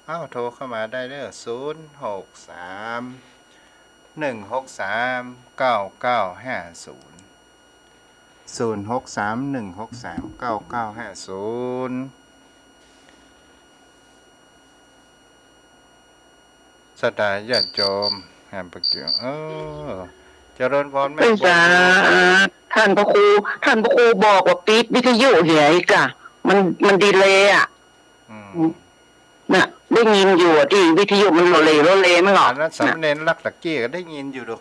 เอ้า โทรเข้ามาได้เด้อ ศูนย์ หก สาม หนึ่ง หก สาม เก้า เก้า ห้า ศูนย์ ศูนย์ หก สาม หนึ่ง หก สาม เก้า เก้า ห้า ศูนย์ ศรัทธาญาติโยม แห่งประเกียง เออ เจริญพรแม่ เจ้า บัว ท่านพระครู ท่านพระครูบอกว่าปิดวิทยุเหียอีกอะ มัน มันดีเลย์อะ อืม น่ะ ได้ยินอยู่อะ ตี้วิทยุมันโลเลโลเลมันหรอ อันนั้นสามเณรลักษณ์ตะกี้ก็ได้ยินอยู่ดู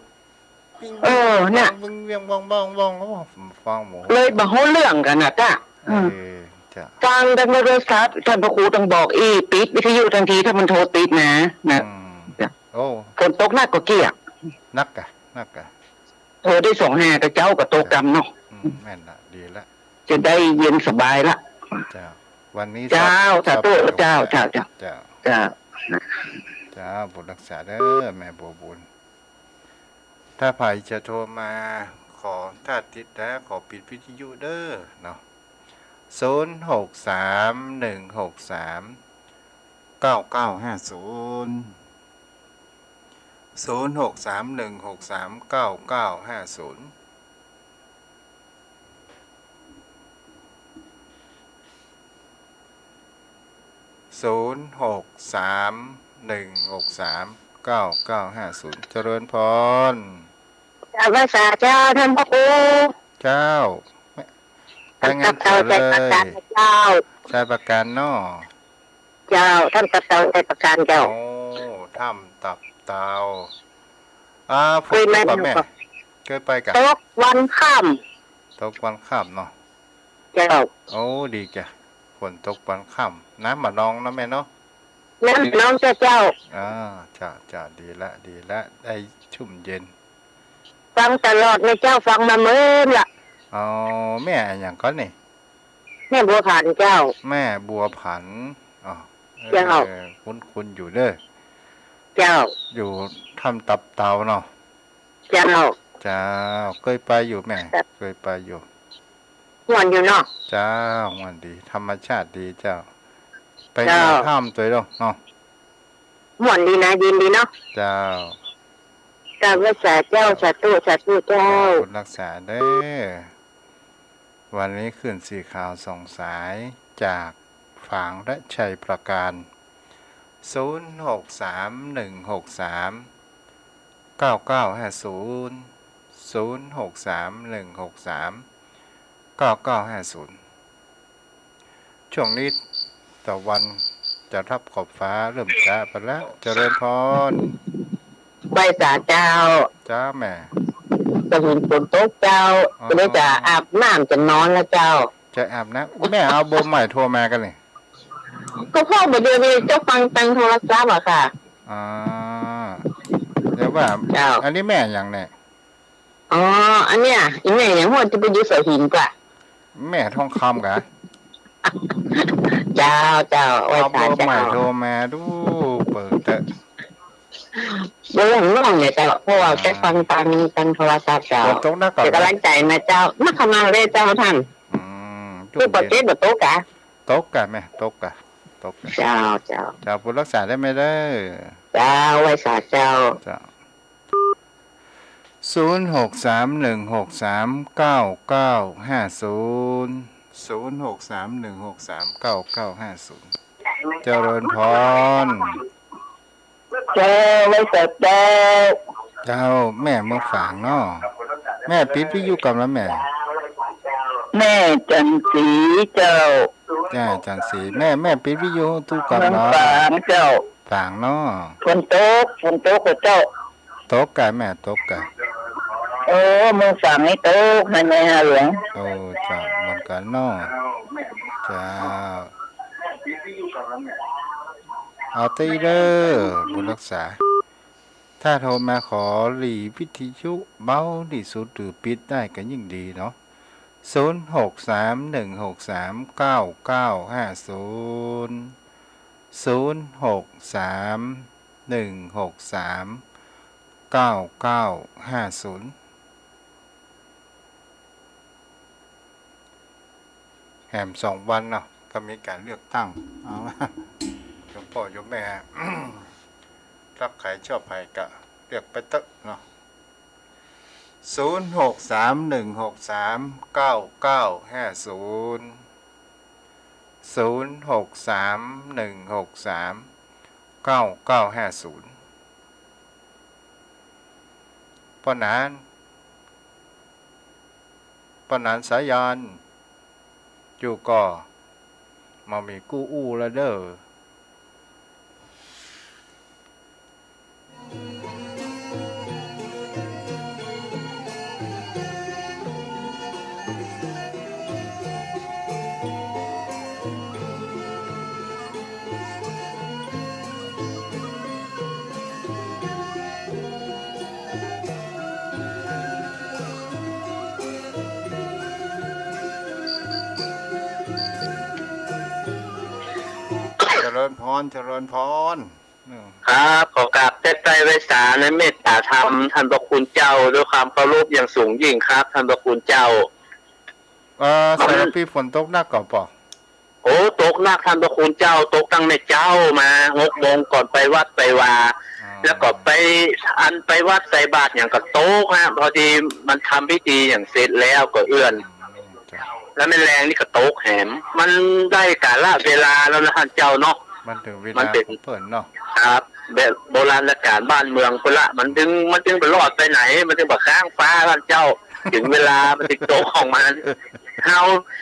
ปิ้ง เออ เนี่ย ปิ้งเวียงบ้องบ้องบ้อง โอ้ ฟังหมด เลยบ่ฮู้เรื่องกั๋นน่ะจ้ะ เออ อืม จ้ะ ฟังแต่โทรศัพท์ ท่านพระครูต้องบอกอี้ ปิดวิทยุทันที ถ้ามันโทรติดนะ นะ อืม จ้ะ โอ้ ฝนตกหนักกว่ากี้อะ หนักกะ หนักกะ โทรได้สองห้า แต่เจ้าก็ตกกำเนาะ อืม แม่นละ ดีละ จะได้เย็นสบายละ เจ้า วันนี้ เจ้า สอบ สาธุ สอบ เจ้า เจ้า เจ้า เจ้า เจ้า เจ้า เจ้า บุญรักษาเด้อ แม่บัวบุญ ถ้าใผจะโทรมา ขอ ถ้าติดแล้ว ขอปิดวิทยุเด้อ เนาะ ศูนย์ หก สาม หนึ่ง หก สาม เก้า เก้า ห้า ศูนย์ ศูนย์ หก สาม หนึ่ง หก สาม เก้า เก้า ห้า ศูนย์ ศูนย์ หก สาม หนึ่ง หก สาม เก้าเก้าห้าศูนย์ เจริญพร กราบไหว้สาเจ้าท่านพระครู เจ้า รายงานตัวเลย เจ้า ชัยปราการเนาะ เจ้า ถ้ำตับเต่าชัยปราการเจ้า โอ้ ถ้ำตับเต่า อ่า ฝนตกก่อแม่ เกยไปก่อ ตกวันค่ำ ตกวันค่ำเนาะ เจ้า โอ้ ดีจ้ะ ฝนตกวันค่ำ น้ำบ่านองเนาะแม่เนาะ น้ำบ่านองเจ้า เจ้า อ่า จ้ะ จ้ะ ดีละ ดีละ ได้ชุ่มเย็น ฟังตลอดเลยเจ้า ฟังมาเมินละ อ๋อ แม่อะหยังก่อนี่ แม่บัวผันเจ้า แม่บัวผัน อ๋อ เจ้า เออ คุ้นๆ อยู่เด้อ เจ้า อยู่ถ้ำตับเต่าเนาะ เจ้า เจ้า เกยไปอยู่แม่ เจ้า เกยไปอยู่ ม่วนอยู่เนาะ เจ้า ม่วนดี ธรรมชาติดีเจ้า ไป เจ้า เหยียบถ้ำตวยเนาะ ม่วนดีนะ เย็นดีเนาะ เจ้า กราบไหว้สาเจ้า สาธุ สาธุเจ้า ขอบคุณรักษาเด้อ วันนี้คลื่นสี่ข่าวสองสาย จากฝางและชัยปราการ ศูนย์หกสามหนึ่งหกสามเก้าเก้าห้าศูนย์ ศูนย์หกสามหนึ่งหกสามเก้าเก้าห้าศูนย์ ช่วงนี้ตะวันจะรับขอบฟ้าเริ่มจะไปแล้ว เจริญพร ไหว้สาเจ้า จ้าแม่ จะเห็นฝนตกเจ้า อ๋อ จะได้จะอาบน้ำจะนอนแล้วเจ้า จะอาบน้ำ แม่เอาเบอร์ใหม่โทรมาก่อนี่ ก็พ่อบ่เดียวนี้เจ้าฟังตังโทรศัพท์อะค่ะ อ๋อ เดี๋ยวว่า เจ้า อันนี้แม่อะหยังเนี่ย อ๋อ อันเนี้ย อีแม่อะหยัง ว่าจะไปอยู่เสาหินกว่า แม่ทองคำกะ เจ้า เจ้า ไหว้สาเจ้า เอาเบอร์ใหม่โทรมาดู เปิดเถอะ เบอร์ของน้องเนี่ยเจ้า เพราะว่า อ่า แกฟังตัง ตังโทรศัพท์เจ้า ฝนตกนักก่อ เดี๋ยวกำลังใจมาเจ้า นักขมาเลยเจ้าท่าน อืม ที่ปอเจ็ดบ่ตกกะ ตกกะแม่ ตกกะ ตกกะ เจ้า เจ้า เจ้า บุญรักษาได้ไหมเด้อ เจ้า ไหว้สาเจ้า เจ้า ศูนย์หกสามหนึ่งหกสามเก้าเก้าห้าศูนย์ ศูนย์หกสามหนึ่งหกสามเก้าเก้าห้าศูนย์ เจริญพร เจ้า ไหว้สาเจ้า เจ้า แม่เมืองฝางเนาะ แม่ปิดวิทยุก่อมะแม่ แม่จันทร์ศรีเจ้า จ้า จันทร์ศรี แม่ แม่ปิดวิทยุตู้ก่อมเนาะ เมืองฝางเจ้า ฝางเนาะ ฝนตก ฝนตกกะเจ้า ตกกะแม่ ตกกะ เออ เมืองฝางนี่ตก ฮะแม่ฮะหลวง โอ้ เจ้า เหมือนกั๋นเนาะ เจ้า เอาตี้เด้อ บุญรักษา ถ้าโทรมาขอหลีวิทยุเบาตี้สุดหรือปิดได้ก็ยิ่งดีเนาะ ศูนย์หกสามหนึ่งหกสามเก้าเก้าห้าศูนย์ ศูนย์หกสามหนึ่งหกสามเก้าเก้าห้าศูนย์ แหมสองวันเนาะ ก็มีก๋านเลือกตั้ง เอา โยมป้อโยมแม่ รักใผชอบใผก็เลือกไปเต๊อะเนาะ ศูนย์หกสามหนึ่งหกสามเก้าเก้าห้าศูนย์ ศูนย์หกสามหนึ่งหกสามเก้าเก้าห้าศูนย์ ป้อหนาน ป้อหนานสายัณ อยู่ก่อ บ่มีกู้อู้ละเด้อ เจริญพร เจริญพร อืม ครับ ขอกราบเต๊ะใต้ไหว้สาในเมตตาธรรม ท่านพระคุณเจ้า ด้วยความเคารพอย่างสูงยิ่งครับ ท่านพระคุณเจ้า เอ่อ สารพีฝนตกนักก่อป้อ โอ้ ตกนักท่านพระคุณเจ้า ตกตั้งแต่เจ๊ามา หกโมงก่อนไปวัดไปวา อ๋อ แล้วก็ไป อันไปวัดใส่บาตรหยังก็ตกฮะ พอดีมันทำพิธีหยังเสร็จแล้วก็เอื้อน อืม จ้ะ แล้วแม่แลงนี่ก็ตกแหม มันได้กาลเวลาแล้วนะท่านเจ้าเนาะ มันเถิงเวลา มันเป๋น ของเปิ้นเนาะ ครับ แบบโบราณกาลบ้านเมืองพุ้นละ มันจึง มันจึงบ่รอดไปไหน มันจึงบ่ค้างฟ้าท่านเจ้า เถิงเวลามันจึงตกของมัน เฮา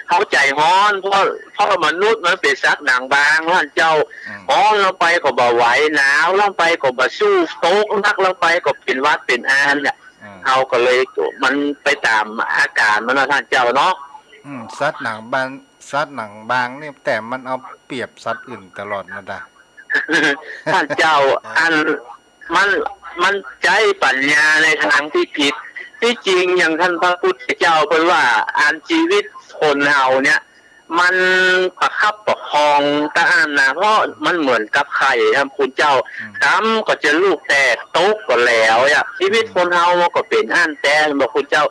เฮาใจ๋ฮ้อน เพราะ เพราะมนุษย์มันเป๋นสัตว์หนังบางท่านเจ้า อืม ฮ้อนลงไปก็บ่ไหว หนาวลงไปก็บ่สู้ ตกหนักลงไปก็เป๋นหวัดเป๋นอันเนี่ย อืม เฮาก็เลย มันไปต๋ามอาก๋านมันเนาะท่านเจ้าเนาะ อืม สัตว์หนังบาง สัตว์หนังบางนี่ แต่มันเอาเปรียบสัตว์อื่นตลอดนะตา ท่านเจ้า อัน มัน มันใจ๊ปั๋ญญาในตางตี้ผิด ตี้จริงอย่างต้านพระพุทธเจ้าเปิ้นว่า อันจีวิตคนเฮาเนี่ย มันประคับประคองตะอั้นนะ เพราะมันเหมือนกับไข่ ท่านคุณเจ้า อืม กำก็จะลูกแตก ตกก็แหลวอะ จีวิตคนเฮามันก็เป๋นอั้นแต๊ บอกคุณเจ้า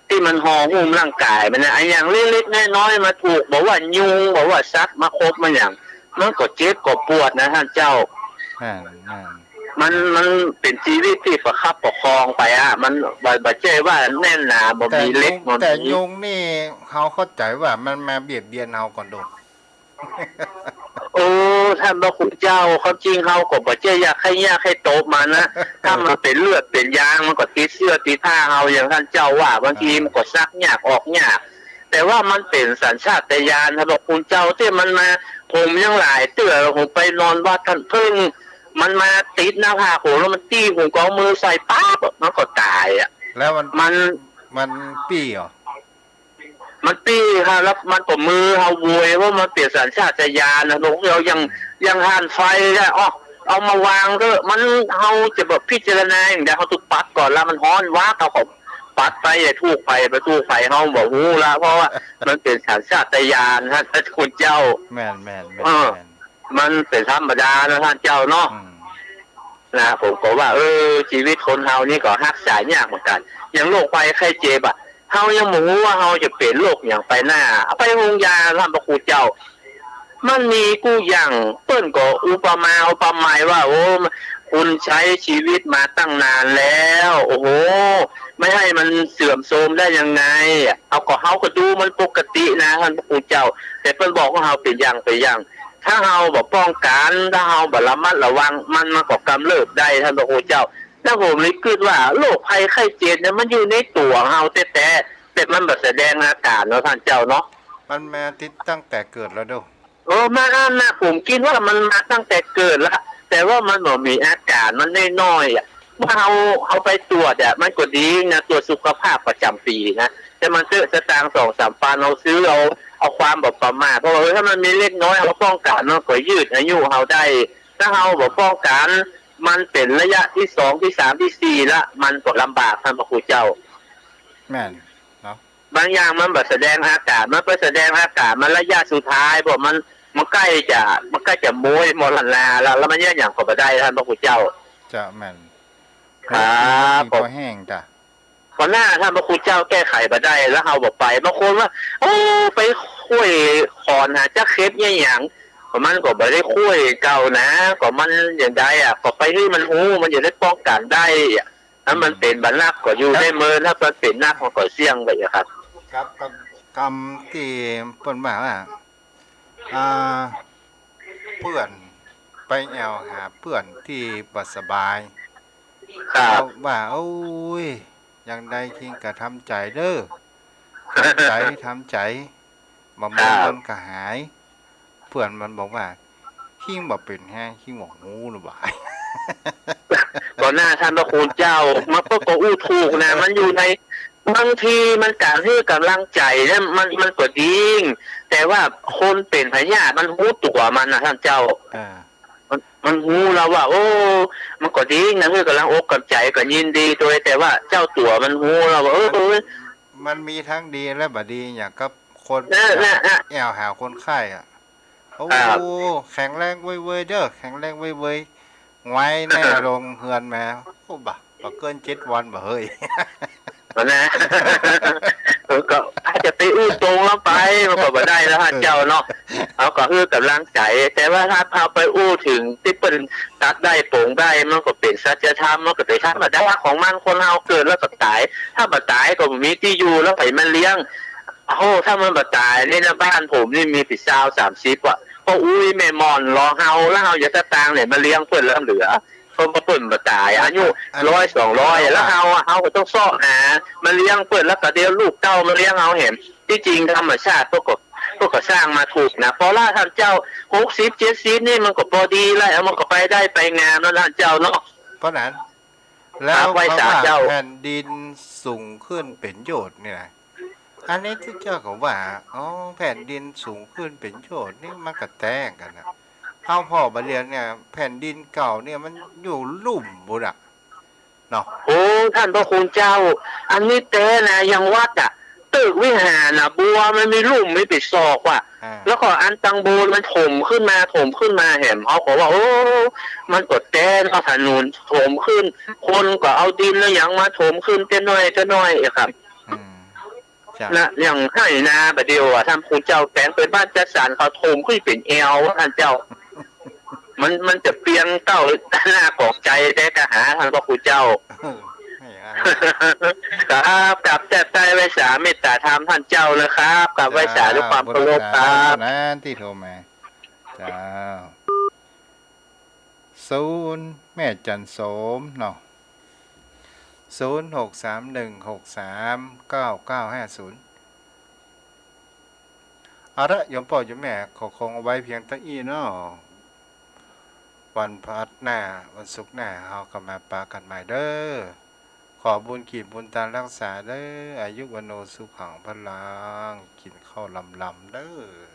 ตี้มันห่อหุ้มร่างก๋ายมันนะ อะ อย่างเล็กๆ น้อยๆ มาถูก บ่ว่ายุง บ่ว่าสัตว์มาขบมาหยัง มันก็เจ็บก็ปวดนะท่านเจ้า อ่า อ่า มัน มันเป๋นจีวิตตี้ประคับประคองไปอะ มันบ่ บ่ใจ้ว่าแน่นหนา บ่มีเหล็ก แต่ยุง บ่มี แต่ยุงนี่เฮาเข้าใจ๋ว่ามันมาเบียดเบียนเฮาก่อนโดน โอ้ ท่านพระคุณเจ้า ความจริงเฮาก็บ่ใจ้อยากใค่ยากใค่ตบมันนะ ถ้ามันเป๋นเลือดเป๋นยาง มันก็ติดเสื้อติดผ้าเฮา อย่างท่านเจ้าว่า บางทีมันก็ซักยากออกยาก แต่ว่ามันเป๋นสัญชาตญาณ ท่านพระคุณเจ้า ตี้มันมา ผมยังหลายเตื้อ ผมไปนอนวัดต้านเพิ่ง มันมาติดหน้าผากผม แล้วมันตี้ผม ก็เอามือใส่ปั๊บ มันก็ต๋ายอะ แล้วมัน มัน มันปี้เหรอ มันปี้ครับ แล้วมันก็มือเฮาโวย เพราะมันเป๋นสัญชาตญาณนะ หลวง เฮายัง ยังหันไฟได้ อ้อ เอามาวางเต๊อะ มัน เฮาจะแบบพิจารณาอย่างใด เฮาต้องปัดก่อนละ มันฮ้อนวาบ เฮาก็ปัดไป อย่าถูกไฟ ไปถูกไฟ เฮาบ่ฮู้ละ เพราะว่ามันเป๋นสัญชาตญาณ ท่านคุณเจ้า แม่น แม่น แม่น เออ แม่น มันเป๋นธรรมดานะท่านเจ้าเนาะ อืม นะ ผมก็ว่า เออ จีวิตคนเฮานี่ก็ฮักษายากเหมือนกั๋น อย่างโรคภัยไข้เจ็บอะ เฮายังบ่ฮู้ว่าเฮาจะเป๋นโรคหยังไปหน้า เอาไปโฮงยา ท่านพระคุณเจ้า มันมีกู้อย่าง เปิ้นก็อุปมาอุปไมยว่า โอ้ คุณใจ๊จีวิตมาตั้งนานแล้ว โอ้โห ไม่ให้มันเสื่อมโทรมได้ยังไง เอาก็ เฮาก็ดูมันปกตินะ ท่านพระคุณเจ้า แต่เปิ้นบอกว่าเฮาเป๋นอย่าง เป๋นอย่าง ถ้าเฮาบ่ป้องกั๋น ถ้าเฮาบ่ระมัดระวัง มัน มันก็กำเริบได้ ท่านพระคุณเจ้า แล้วผมเลยกึ๊ดว่า โรคภัยไข้เจ็บเนี่ย มันอยู่ในตั๋วเฮาแต๊ๆ แต่มันบ่แสดงอาก๋านเนาะ ท่านเจ้าเนาะ มันมาติดตั้งแต่เกิดแล้วเด้อ เออ มาอั้นนะ ผมกึ๊ดว่ามันมาตั้งแต่เกิดละ แต่ว่ามันบ่มีอาก๋าน มันน้อยๆ อะ เมื่อเฮา เฮาไปตรวจอะ มันก็ดีนะ ตรวจสุขภาพประจ๋ำปี๋นะ แต่มันเต๊อะสตางค์สองสามปัน เฮาซื้อเอา เอาความบ่ประมาท เพราะว่า เออ ถ้ามันมีเล็กน้อย เฮาป้องกั๋น มันก็ยืดอายุเฮาได้ ถ้าเฮาบ่ป้องกั๋น มันเป๋นระยะตี้สอง ตี้สาม ตี้สี่ละ มันก็ลำบาก ท่านพระคุณเจ้า แม่นเนาะ บางอย่างมันบ่แสดงอาก๋าน มันไปแสดงอาก๋าน มันระยะสุดท้าย เพราะมัน มันใก้จะ มันใก้จะโมยมรณาแล้ว แล้วมันเยียะหยังก็บ่ได้ ท่านพระคุณเจ้า เจ้า แม่น ครับ พอแห้งจ้ะ หัวหน้า ท่านพระคุณเจ้าแก้ไขบ่ได้ แล้วเฮาบ่ไป บางคนว่า โอ้ ไปค่อยขอนหาจักเข็บเยียะหยัง ก็มันก็บ่ได้ค่อยเก่านะ ก็มันอย่างใดอะ ก็ไปหื้อมันฮู้ มันจะได้ป้องกั๋นได้อะ ถ้ามันเป๋นบ่นักก็อยู่ได้เมิน ถ้ามันเป๋นนักมันก็เสี่ยงไปอะครับ ครับ กำ กำตี้เปิ้นว่า อ่า เปื้อน ไปแอ่วหาเปื้อนตี้บ่สบาย ครับ แล้วว่า โอ้ย อย่างใดคิงก็ทำใจ๋เด้อ ทำใจ๋ ทำใจ๋ บ่าเมิน ครับ มันก็หาย เปื้อนมันบอกว่า คิงบ่เป๋นแฮง คิงบ่ฮู้นะบ่าย ต่อหน้าท่านพระคุณเจ้า มันก็ ก็อู้ถูกนะ มันอยู่ใน บางทีมันก๋านหื้อก๋ำลังใจ๋เนี่ย มัน มันก็ดี แต่ว่าคนเป๋นพยาธิมันฮู้ตั๋วมันนะท่านเจ้า อ่า มัน มันฮู้แล้วว่า โอ้ มันก็ดีนะ หื้อก๋ำลังอกก๋ำใจ๋ก็ยินดีตวย แต่ว่าเจ้าตั๋วมันฮู้แล้วว่า เออ มัน เออ มันมีทั้งดีและบ่ดี อย่างกับคน เออ น่ะ น่ะ แอ่วหาคนไข้อะ โอ้ ครับ แข็งแรงเว้ยๆ เด้อ แข็งแรงเว้ยๆ ไว้แน่ ลงเฮือนมา โอ้ บ่า บ่เกินเจ็ดวันบ่าเฮ้ย นะ เออ ก็อาจจะไปอู้ตรงแล้วไป มันก็บ่ได้แล้วฮะ เออ เจ้าเนาะ เฮาก็หื้อก๋ำลังใจ๋ แต่ว่าถ้าเฮาไปอู้เถิงตี้เปิ้นตัดได้ปลงได้ มันก็เป๋นสัจธรรม มันก็เป๋นธรรมดาของมัน คนเฮาเกิดแล้วก็ต๋าย ถ้าบ่ต๋ายก็บ่มีตี้อยู่ แล้วใผมาเลี้ยง โอ้ ถ้ามันบ่ต๋ายนี่นะ บ้านผมนี่มีแต่ซาวสามสิบอะ พ่ออุ๊ยแม่หม่อนรอเฮา แล้วเฮาจะสตางค์ไหนมาเลี้ยงเปิ้นแล้วเหลือ เพราะว่าเปิ้นบ่ต๋าย อายุ อัน ร้อย สองร้อย แล้วเฮาอะ เฮาก็ต้องเซาะหามาเลี้ยงเปิ้น แล้วก็เดี๋ยวลูกเต้ามาเลี้ยงเฮาแหม ตี้จริงธรรมชาติเปิ้นก็ เปิ้นก็สร้างมาถูกนะ ปอละต้านเจ้า หกสิบ เจ็ดสิบ นี่มันก็ปอดีแล้ว มันก็ไปได้ไปงามแล้วต้านเจ้าเนาะ เพราะนั้น แล้ว ครับ ไหว้สาเจ้า เขาว่าแผ่นดินสูงขึ้นเป๋นยอดนี่นะ อันนี้ตี้เจ้าก็ว่า อ๋อ แผ่นดินสูงขึ้นเป๋นยอดนี่มันก็แต๊กั๋นนะ เฮาผ่อบ่าเดี่ยวเนี่ย แผ่นดินเก่าเนี่ยมันอยู่ลุ่มปู๊นอะ เนาะ โอ้ ต้านพระคุณเจ้า อันนี้แต๊นะ อย่างวัดอะ ตึกวิหารนะ บัวมันมีลุ่มมีเป๋นศอกว่ะ อ่า แล้วก็อันตังโบนมันถมขึ้นมา ถมขึ้นมาแหม เฮาก็ว่า โอ้ มันก็แต๊เนาะ ถนนถมขึ้น คนก็เอาดินเอาหยังมาถมขึ้นเต๊อะหน้อยเต๊อะหน้อยอะครับ อืม เจ้า นะ อย่างไฮ่นาบ่าเดี่ยวอะ ต้านพระคุณเจ้า แป๋งเป๋นบ้านจัดสรรเขาถมขึ้นเป๋นแอว ต้านเจ้า มัน มันจะเปียงเต้าหน้าของใจ๋แต๊กาหา ต้านพระคุณเจ้า เออ ไม่อย่างนั้น ครับ กราบแทบใต้ไหว้สาเมตตาธรรมต้านเจ้านะครับ กราบไหว้สาด้วยความเคารพครับ เจ้า นั้นตี้โทรมา เจ้า ศูนย์ แม่จันโสมเนาะ ศูนย์ หก สาม หนึ่ง หก สาม เก้า เก้า ห้า ศูนย์ เอาละ โยมป้อโยมแม่ ขอคงเอาไว้เพียงเต้าอี้เนาะ วันพฤหัสหน้า วันศุกร์หน้า เฮาก็มาปะกั๋นใหม่เด้อ ขอบุญกิ๋นบุญตานฮักษาเด้อ อายุวัณโณสุขังพลัง กิ๋นข้าวลำๆ เด้อ